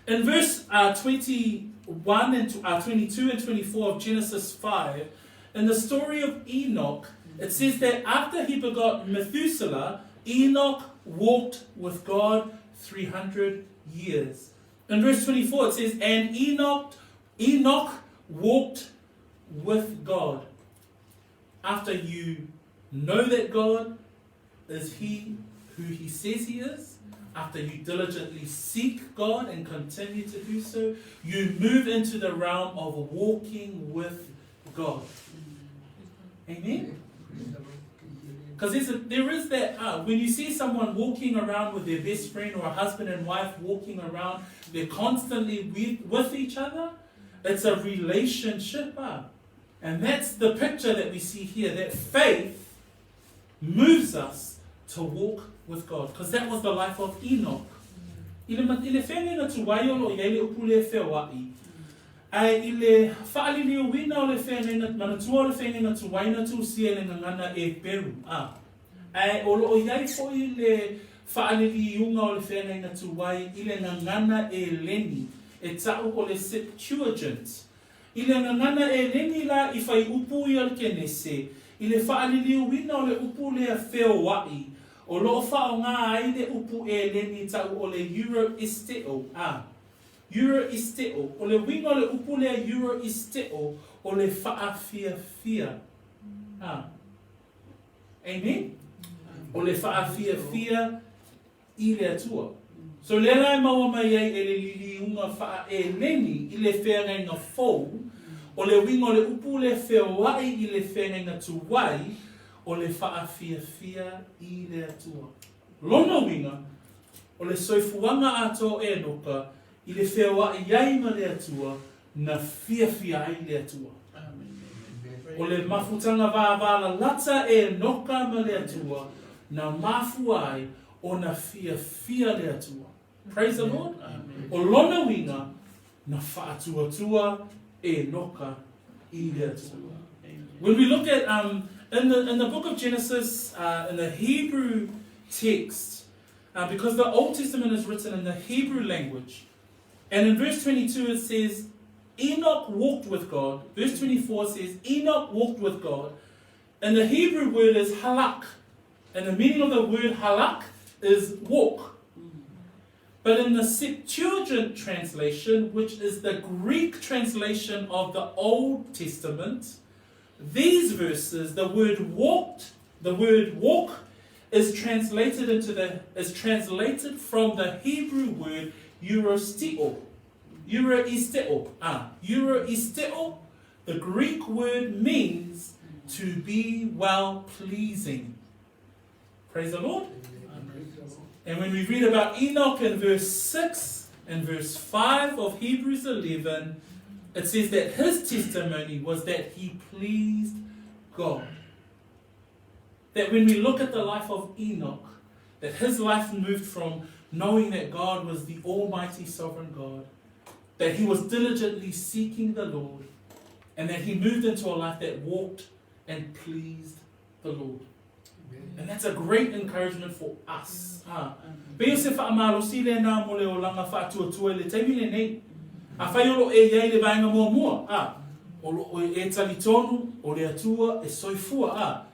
In verse uh, 21 and uh, 22 and 24 of Genesis 5, in the story of Enoch, it says that after he begot Methuselah, Enoch walked with God 300 years. In verse 24, it says, And Enoch, Enoch walked with God. After you know that God is He who He says He is, after you diligently seek God and continue to do so, you move into the realm of walking with God. Amen? Because there is that, uh, when you see someone walking around with their best friend or a husband and wife walking around, they're constantly with, with each other. It's a relationship. Uh. And that's the picture that we see here, that faith moves us to walk with God. Because that was the life of Enoch. I le, i le feagaiga tuai o lo o i ai le upu lea feoai, ae i le faaliliuina o le feagaiga, manatua o le feagaiga tuai na tusia i le gagana Eperu, a. Ae o lo o i ai foi le faaliliuga o le feagaiga tuai i le gagana Eleni e ta'u o le Septuagint. I le gagana Eleni la i fai upu ia le Kenese i le faaliliuina o le upu lea feoa'i, o lo o faaaoga ai le upu Eleni ta'u o le Euroisteo, a. Euroisteo, o le uiga o le upu lea Euroisteo o le faafiafia, a. Amen? O le faafiafia i le Atua. So lea la e maua mai ai e le liliuga faa-Eleni i le feagaiga fou, o le uiga o le upu le feoai i le feagaiga tuai, o le faafiafia i le Atua. Lona uiga, o le soifuaga atoa o Enoka i le feoai ai ma le Atua, na fiafia ai le Atua. O le mafutaga vāvālalata Enoka ma le Atua, na mafua ai ona fiafia le Atua. Praise the Lord. O lona uiga, na faatuatua Enoka i le Atua. When we look at, um, in the, in the book of Genesis, uh, in the Hebrew text, uh, because the Old Testament is written in the Hebrew language, And in verse 22 it says, Enoch walked with God. Verse 24 says, Enoch walked with God. And the Hebrew word is halak. And the meaning of the word halak is walk. But in the Septuagint translation, which is the Greek translation of the Old Testament, these verses, the word walked, the word walk is translated into the is translated from the Hebrew word eurosteo. Euroisteo. Ah, euroisteo, the Greek word means to be well pleasing. Praise the Lord. And when we read about Enoch in verse 6 and verse 5 of Hebrews 11, it says that his testimony was that he pleased God. That when we look at the life of Enoch, that his life moved from knowing that God was the Almighty Sovereign God, that he was diligently seeking the Lord, and that he moved into a life that walked and pleased the Lord. And that's a great encouragement for us. Ah. Pei o se faamalosi lena mo le olaga faatuatua i le taimi lenei. Afai o lo o e i ai i le vaega muamua, ah, o lo o e talitonu o le Atua e soifua, ah,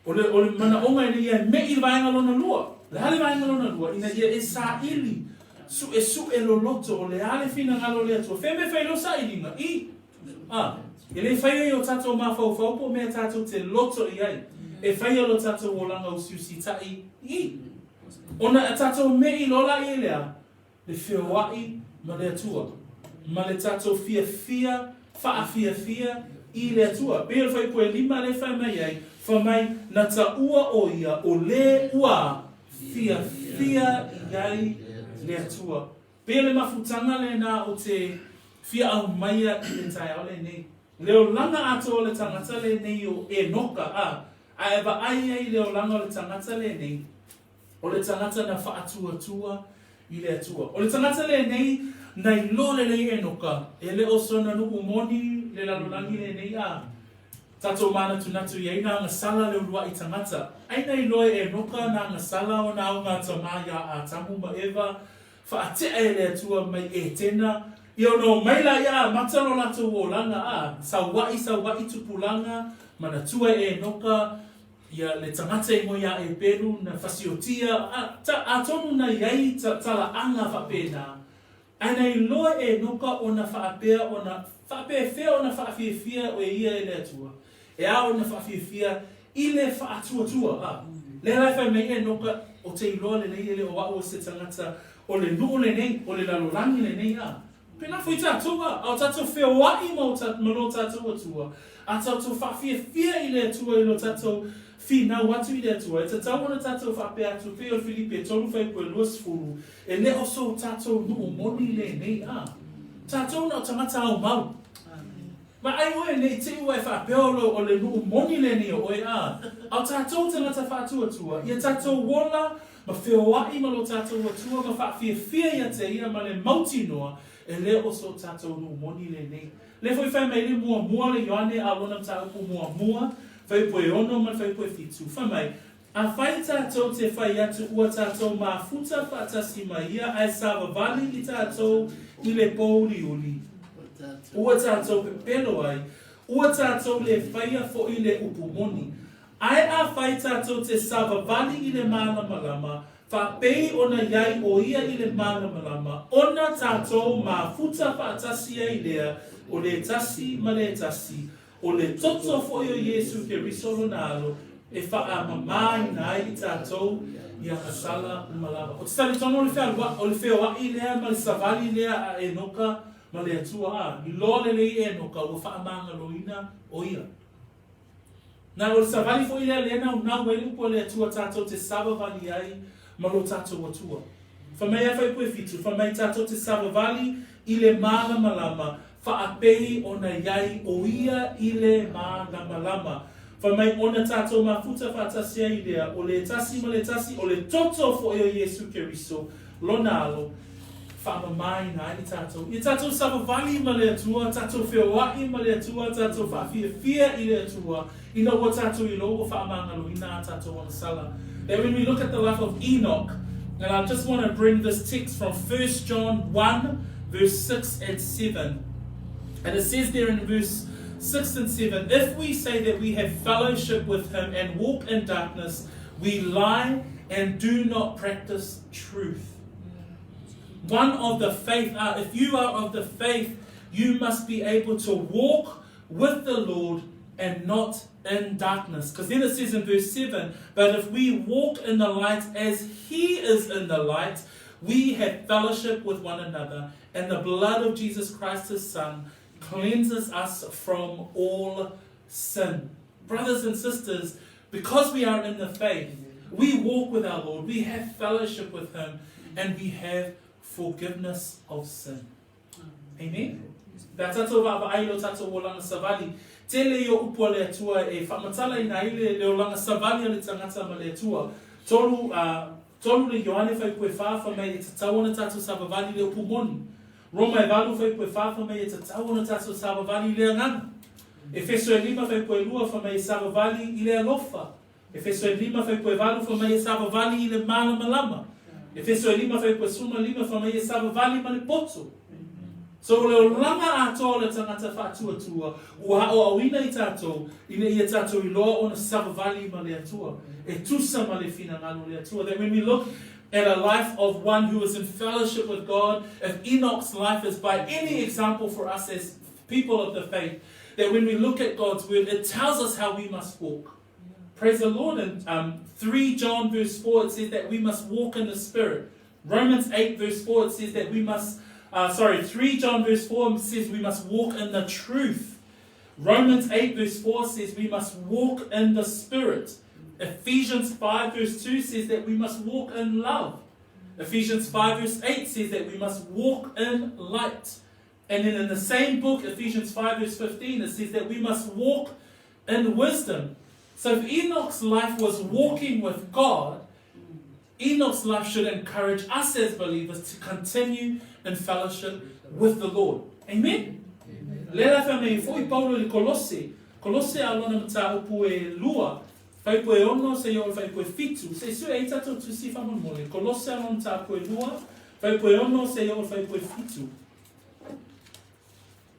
o le, o le manaoga ina ia e me'i le vaega lona lua. Le a le vaega lona lua? Ina ia e saili, suesue loloto o le a le finagalo o le Atua. Fea mea e fai ai lou sailiga? I, ah, e le faia i o tatou mafaufau po o mea tatou te loto i ai. E faia lo tatou olaga usiusitaʻi i. Ona e tatou me'i loa la i le a? Le feoaʻi ma le Atua, ma le tatou fiafia faafiafia i le Atua. Pei o le fuaiupu e lima lea e fai mai ai, Fai mai, na taua ʻo ia ʻo lē ua fiafia i ai le Atua. Pei o le mafutaga lena o te fia aumaia i le taeao lenei. Le olaga atoa o le tagata lenei o Enoka, a, a e vaai ai i le olaga o le tagata lenei, O le tagata na faatuatua i le Atua. O le tagata lenei na iloa lelei Enoka, e le o sona nuu moni le lalolagi lenei a tatou manatunatu i ai na agasala le uluaʻi tagata. Ai na iloa e Enoka na agasala ona auga tama iā Atamu ma Eva, faateʻa e le Atua mai Etena, ia ona omai la ia amata lo latou olaga a sauaʻi sauaʻi tupulaga, manatua e Enoka, Ia, le tagata i moe a Epelu, na fasiotia, a, ta, atonu na i ai ta, talaaga faapena, ae na iloa e Enoka ona faapea ona, faapefea ona faafiafia oe ia e le Atua, e ao ona faafiafia i le faatuatua, a. Lea la e fai mai Enoka, o te iloa lenei e le o a'u o se tagata o le nuu lenei, o le lalolagi lenei, a. Pēlā foi tatou, a, a o tatou feoaʻi ma o ta, ma lo tatou Atua, a tatou faafiafia i le Atua i lo tatou finau atu i le Atua, e tatau ona tatou faapea atu pei o le Filipi e tolu fuaiupu e 20, e le o so tatou nuu moni lenei, a. Tatou na o tagata aumau. Vaai oe ne i te i ua e faapea o le, o le nuu moni lenei o oe, a, a o tatou tagata faatuatua, ia tatou ola ma feoai ma lo tatou Atua ma faafiafia ia te Ia ma le mautinoa, e le o so tatou nuu moni lenei. Lea foi fai mai le muamua le Ioane a o lona mataupu muamua, fuaiupu e 6 ma le fuaiupu e 7, fai mai, Afai tatou te fai atu ua tatou mafuta faatasi ma Ia ae savavali i tatou i le pōuliuli, ua tatou pepelo ai, ua tatou le faia foi le upu moni. Ae afai tatou te savavali i le malamalama, faapei ona i ai o Ia i le malamalama, ona tatou mafuta faatasi ai lea o le tasi ma le tasi, O le toto foi o Iesu Keriso lona Alo e faamamaina ai i tatou i agasala uma lava. Ou te talitonu o le fealuai, o le feoai lea ma le savali lea a Enoka ma le Atua, a iloa lelei Enoka ua faamagaloina o ia. Na o le savali foi lea lea e naunau ai le upu a le Atua tatou te savavali ai ma lo tatou Atua. Fai mai a fuaiupu e 7, fai mai tatou te savavali i le malamalama, faapei ona i ai o ia i le malamalama. Fai mai ona tatou mafuta faatasi ai lea, o le tasi ma le tasi, o le toto foi o Iesu Keriso, lona Alo, faamamaina ai i tatou. Ia tatou savavali ma le Atua, tatou feoai ma le Atua, tatou faafiafia i le Atua, ina ua tatou iloa ua faamagaloina a tatou agasala. That when we look at the life of Enoch, and I just want to bring this text from 1 John 1, verse 6 and 7. And it says there in verse 6 and 7, If we say that we have fellowship with him and walk in darkness, we lie and do not practice truth. One of the faith, if you are of the faith, you must be able to walk with the Lord and not in darkness. Because then it says in verse 7 But if we walk in the light as he is in the light, we have fellowship with one another, and the blood of Jesus Christ, his Son, cleanses us from all sin. Brothers and sisters, because we are in the faith, we walk with our Lord, we have fellowship with him, and we have forgiveness of sin. Amen. Pe a tatou vaavaai i lo tatou olaga savali, tele ia o upu a le Atua e faamatalaina ai le, le olaga savali a le tagata ma le Atua. Tolu, a, tolu le Ioane fuaiupu e fa fai mai e tatau ona tatou savavali i le upu moni. Roma e valu fuaiupu e fa fai mai e tatau ona tatou savavali i le agaga. Efeso e lima fuaiupu e lua fai mai e savavali i le alofa. Efeso e lima fuaiupu e valu fai mai e savavali i le malamalama. Efeso e lima fuaiupu e 15 fai mai e savavali ma le poto. So o le olaga atoa o le tagata faatuatua ua aoaoina i tatou ina ia tatou iloa ona savavali ma le Atua, e tusa ma le finagalo o le Atua. That when we look at a life of one who is in fellowship with God, if Enoch's life is by any example for us as people of the faith, that when we look at God's word, it tells us how we must walk. Praise the Lord. And 3 John verse 4, it says that we must walk in the Spirit. Romans 8 verse 4, it says that we must, uh, sorry, 3 John verse 4 says we must walk in the truth. Romans 8 verse 4 says we must walk in the Spirit. Ephesians 5 verse 2 says that we must walk in love. Ephesians 5 verse 8 says that we must walk in light. And then in the same book, Ephesians 5 verse 15, it says that we must walk in wisdom. So if Enoch's life was walking with God, Enoch's life should encourage us as believers to continue in fellowship with the Lord. Amen? Le la fai mai foi Paulo i le Kolose. Kolose a lona mataupu e lua. Fuaiupu e 6 seia oo i le fuaiupu e 7. Se i sue ai tatou tusi faamolemole. Kolose a lona mataupu e lua. Fuaiupu e 6 seia oo i le fuaiupu e 7.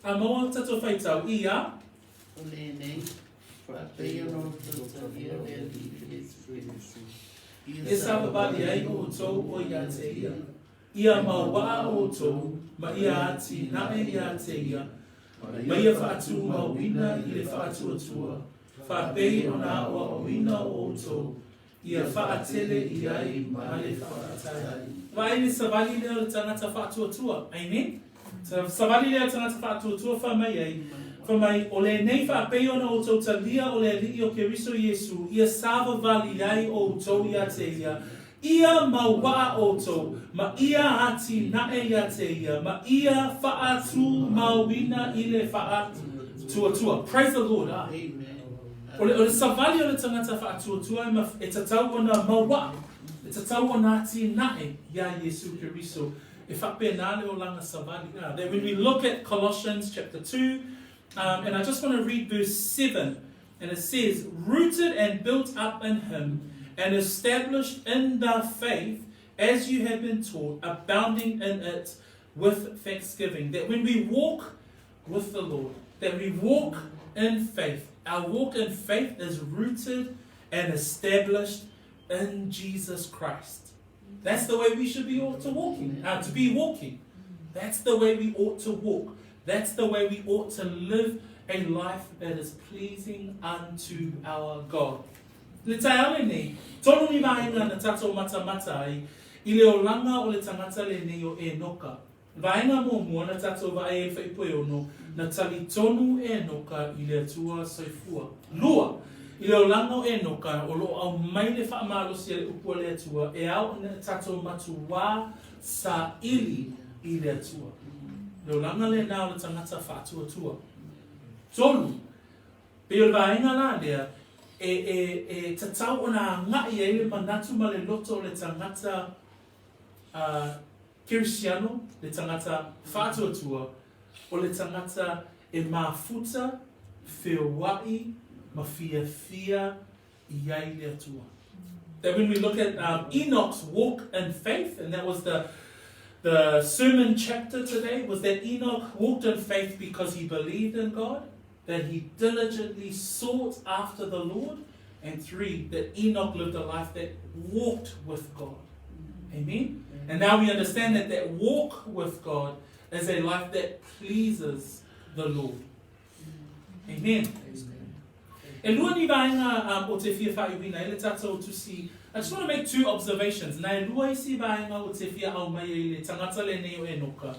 A maua tatou faitau i a. O lenei, faapei ona outou talia le Alii Iesu Keriso, Ia savavali ai outou o ia te ia, ia mauaa outou ma ia atinae ia te ia, ma ia faatumauina i le faatuatua, faapei ona aoaoina o outou, ia faatele i ai ma le faafetai. Vaai le savali lea o le tagata faatuatua. Amen? Savali lea o le tagata faatuatua fai mai ai, fai mai, O lenei faapei ona outou talia o le Alii o Keriso Iesu, ia savavali ai outou ia te ia, ia mauaa outou, ma ia atinae ia te ia, ma ia faatumauina i le Tuatua. Praise the Lord, ah. Amen. O le, o le savali o le tagata faatuatua e, ma, e tatau ona mauaa, e tatau ona atinae iā Iesu Keriso. E faapena le olaga savali. Ah, that when we look at Colossians chapter 2, and I just want to read verse 7, and it says, Rooted and built up in him, and established in the faith, as you have been taught, abounding in it with thanksgiving. That when we walk with the Lord, that we walk in faith, our walk in faith is rooted and established in Jesus Christ. That's the way we should be ought to walking, to be walking. That's the way we ought to walk. That's the way we ought to live a life that is pleasing unto our God. Le taeao lenei, tolu ni vaega na tatou matamata ai i le olaga o le tagata lenei o Enoka. Vaega muamua na tatou vaai ai i le fuaiupu e ono, na talitonu Enoka i le Atua soifua. Lua, i le olaga o Enoka, o lo o aumai le faamalosi a le upu a le Atua e ao ina tatou matuā saili i le Atua. Le olaga lena o le tagata faatuatua. Tolu, pei o le vaega la lea e, e, e tatau ona agai ai le manatu ma le loto o le tagata a Kerisiano, le tagata faatuatua, o le tagata e mafuta, feoai ma fiafia i ai le Atua. That when we look at Enoch's walk in faith, and that was the the sermon chapter today, was that Enoch walked in faith because he believed in God, that he diligently sought after the Lord, and three, that Enoch lived a life that walked with God. Amen? And now we understand that that walk with God is a life that pleases the Lord. Amen. E lua ni vaega o te fia faaiuina ai le tatou tusi. I just want to make two observations. Na e lua isi vaega o te fia aumai ai le tagata lenei o Enoka.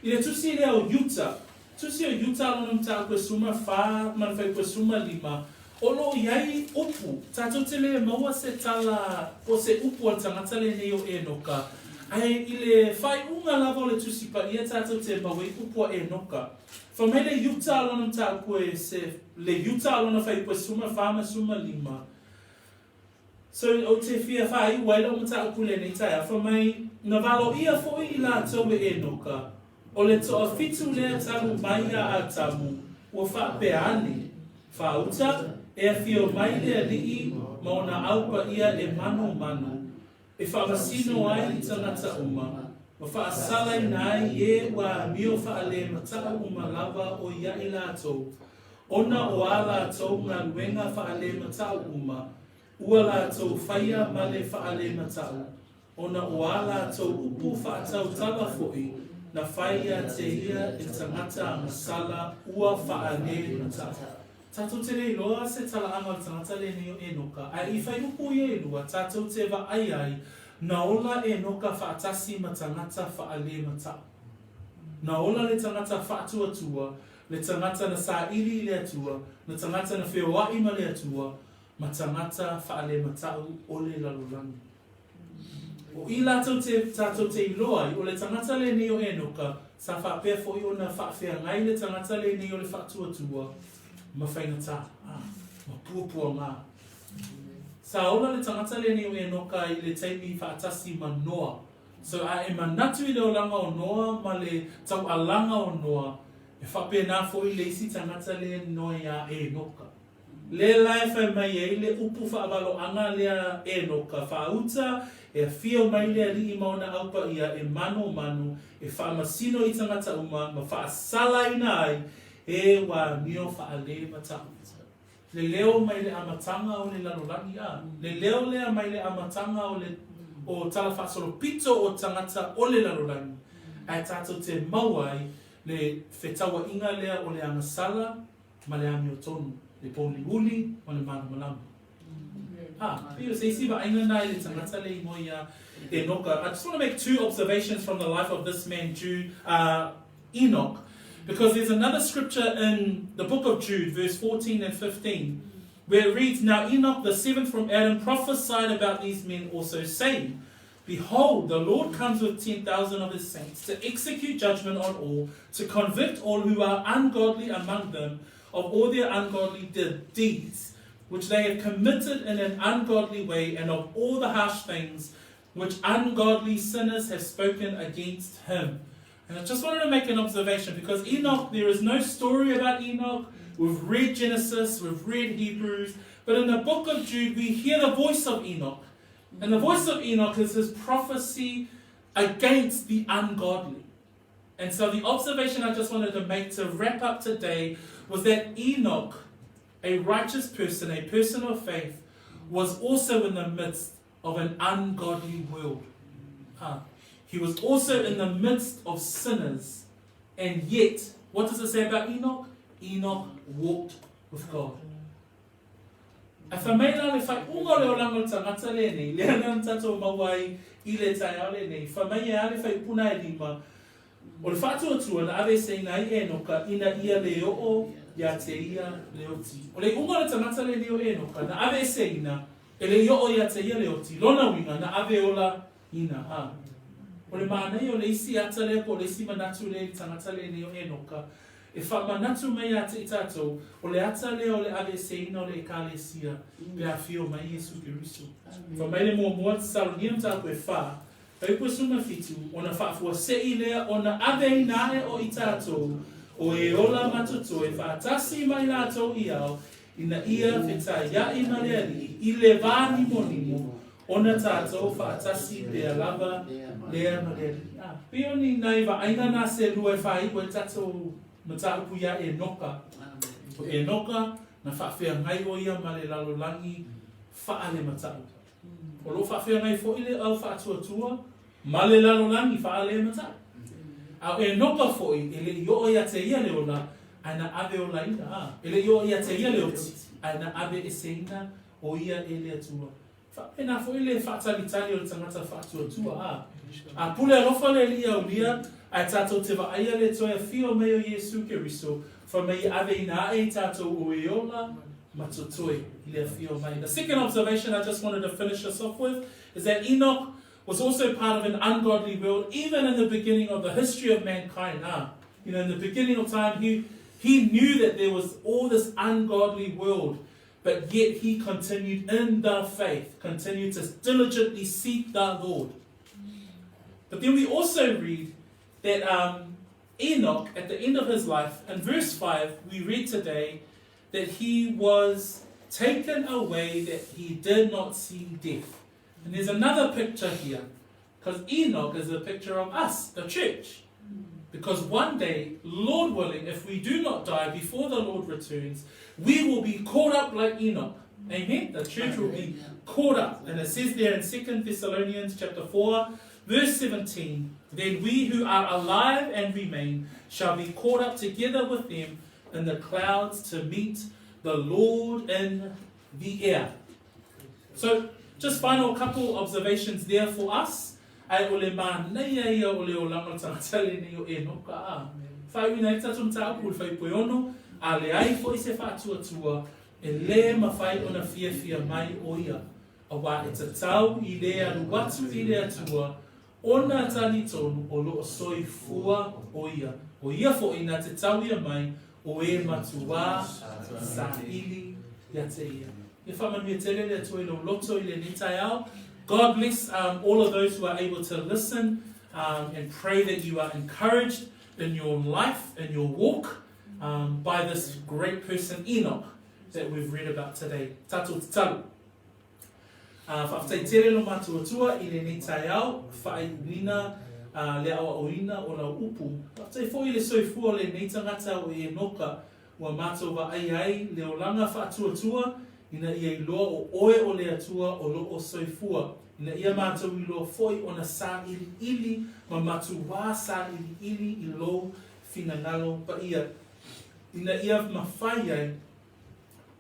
I le tusi lea o Iuta, tusi o Iuta lona mataupu e suma fa ma le fuaiupu e suma lima, o lo o i ai upu, tatou te le maua se tala po o se upu a le tagata lenei o Enoka, ae i le faaiuga lava o le Tusi Paia tatou te maua i upu a Enoka. Fai mai le Iuta a lona mataupu e se, le Iuta a lona fuaiupu e suma fa ma suma lima. So, ou te fia faaiu ai lau mataupu lenei taeao, fai mai, na valoia foi i latou e Enoka, o le toafitu lea talu mai iā Atamu, ua faapea ane, Faauta, e afio mai le Alii ma ona au paia e manomano, e faamasino ai i tagata uma, ma faasalaina ai e ua amio faalemata'u uma lava o ia i latou, ona o ā latou galuega faalemata'u uma, ua latou faia ma le faalemata'u, ona o ā latou upu faatautala foi na fai ia te ia e tagata agasala ua faalemata'u. Tatou te le iloa se talaaga o le tagata lenei o Enoka, ae i whai upu ia e lua, tatou te vaai ai, na ola Enoka faatasi ma tagata faalemata'u. Na ola le tagata faatuatua, le tagata na saili i le Atua, na tagata na feoai ma le Atua, ma tagata faalemata'u o le lalolagi. O i latou te, tatou te iloa ai, o le tagata lenei o Enoka, sa faapea foi ona faafeagai le tagata lenei o le faatuatua ma faigata, a, ma puapuaga. Sa ola le tagata lenei o Enoka i le taimi faatasi ma Noa. So, a e manatu i le olaga o Noa ma le taualaga o Noa, e faapena foi le isi tagata lenoi ia Enoka. Lea la e fai mai ai le upu faavaloaga lea Enoka faauta, e afio mai le Alii ma ona au paia e manomano, e faamasino i tagata uma ma faasalaina ai e ua amio faalemata'u. Le leo mai le amataga o le lalolagi a, le leo lea mai le amataga o le o talafaasolopito o tagata o le lalolagi, ae tatou te maua ai le fetauaiga lea o le agasala ma le amiotonu, le pouliuli ma le malamalama. Ha, pei o se isi vaaiga na i le tagata le igoa ia Enoka. I just want to make two observations from the life of this man Jude, Enoch, because there's another scripture in the book of Jude, verse 14 and 15, where it reads, Now Enoch, the seventh from Adam, prophesied about these men also, saying, Behold, the Lord comes with 10,000 of his saints to execute judgment on all, to convict all who are ungodly among them of all their ungodly deeds, which they have committed in an ungodly way, and of all the harsh things which ungodly sinners have spoken against him. And I just wanted to make an observation because Enoch, there is no story about Enoch. We've read Genesis, we've read Hebrews, but in the book of Jude, we hear the voice of Enoch. And the voice of Enoch is his prophecy against the ungodly. And so the observation I just wanted to make to wrap up today was that Enoch, a righteous person, a person of faith, was also in the midst of an ungodly world. He was also in the midst of sinners. And yet, what does it say about Enoch? Enoch walked with God. Ae fai mai la le faaiuga o le olaga o le tagata lenei, lea na tatou maua ai i le taeao lenei, fai mai e a le faaiupu na e lima, O le faatuatua na aveeseina ai Enoka ina ia le oo ia te ia le oti. O le iuga o le tagata lenei o Enoka na aveeseina e le i oo ia te ia le oti, lona uiga na ave ola ina, a. O le manaia o le isi ata lea po o le isi manatu lea i le tagata lenei o Enoka, e faamanatu mai ia te i tatou, o le ata lea o le aveeseina o le Ekalesia pe afio mai Iesu Keriso. Fai mai le muamua Tesalonia mataupu e fa, Fuaiupu 17, ona faafuasei lea ona aveina ae o i tatou, o e ola ma totoe faatasi ma i latou i ao, ina ia fetaiaʻi ma le Alii i le va nimonimo, ona tatou faatasi pea lava lea ma le Alii. A pei o ni nai vaaiga na se lua e faaiu ai tatou mataupu iā Enoka. O Enoka, na faafeagai o ia ma le lalolagi faalematau. O lo o faafeagai foi le au faatuatua ma le lalolagi faalematau. A o Enoka foi, e le i oo ia te ia le ola, ae na ave olaina, a, e le i oo ia te ia le oti, ae na ave eseina o ia e le Atua. Faapena foi le faatalitali o le tagata faatuatua, a. A pule alofa le Alii aulia, ae tatou te vaaia le toe afio mai o Iesu Keriso, fai mai e aveina ae i tatou o e ola ma totoe i le afio mai. The second observation I just wanted to finish us off with is that Enoch was also part of an ungodly world even in the beginning of the history of mankind. Ah, you know, in the beginning of time, he, he knew that there was all this ungodly world, but yet he continued in the faith, continued to diligently seek the Lord. But then we also read that um, Enoch, at the end of his life, in verse 5, we read today that he was taken away, that he did not see death. And there's another picture here, because Enoch is a picture of us, the church. Because one day, Lord willing, if we do not die before the Lord returns, we will be caught up like Enoch. Amen. The church will be caught up. And it says there in 2 Thessalonians chapter 4, verse 17, Then we who are alive and remain shall be caught up together with them in the clouds to meet the Lord in the air. So, just final couple observations there for us. Ae o le manaia ia o le olaga o le tagata lenei o Enoka, a faaiuina ai le tatou mataupu i le fuaiupu e ono, a leai foi se faatuatua, e lē mafai ona fiafia mai o ia, auā e tatau i le alu atu i le Atua ona talitonu o loo soifua o ia, o ia foi na te tauia mai o e matuā saili ia te ia. Ia faamanuia tele le Atua i lou loto i lenei taeao. God bless um, all of those who are able to listen um, and pray that you are encouraged in your life, in your walk, um, by this great person Enoch that we've read about today. Tatou tatalo. Ā, faafetai tele lo matou Atua i lenei taeao, faaiuina le aoaoina o lau upu. Faafetai foi i le soifua o lenei tagata o Enoka, ua matou vaaia ai le olaga faatuatua, ina ia iloa o oe o le Atua o loo soifua, ina ia matou iloa foi ona sailiili ma matuā sailiili i lou finagalo paia, ina ia mafai ai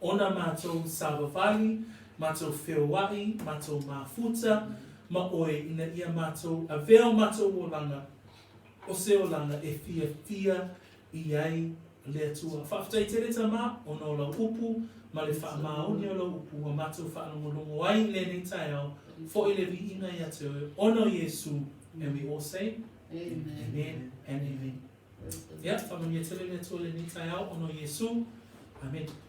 ona matou savavali, matou feoaʻi, matou mafuta ma oe ina ia matou avea o matou olaga o se olaga e fiafia i ai le Atua. Faafetai tele Tama ona o lau upu ma le faamaoni o lau upu ua matou faalogologo ai i lenei taeao, foi le viiga ia te oe ona o Iesu, and we all say, Amen. Amen and amen. Ia, faamanuia tele le Atua i lenei taeao ona o Iesu. Amene.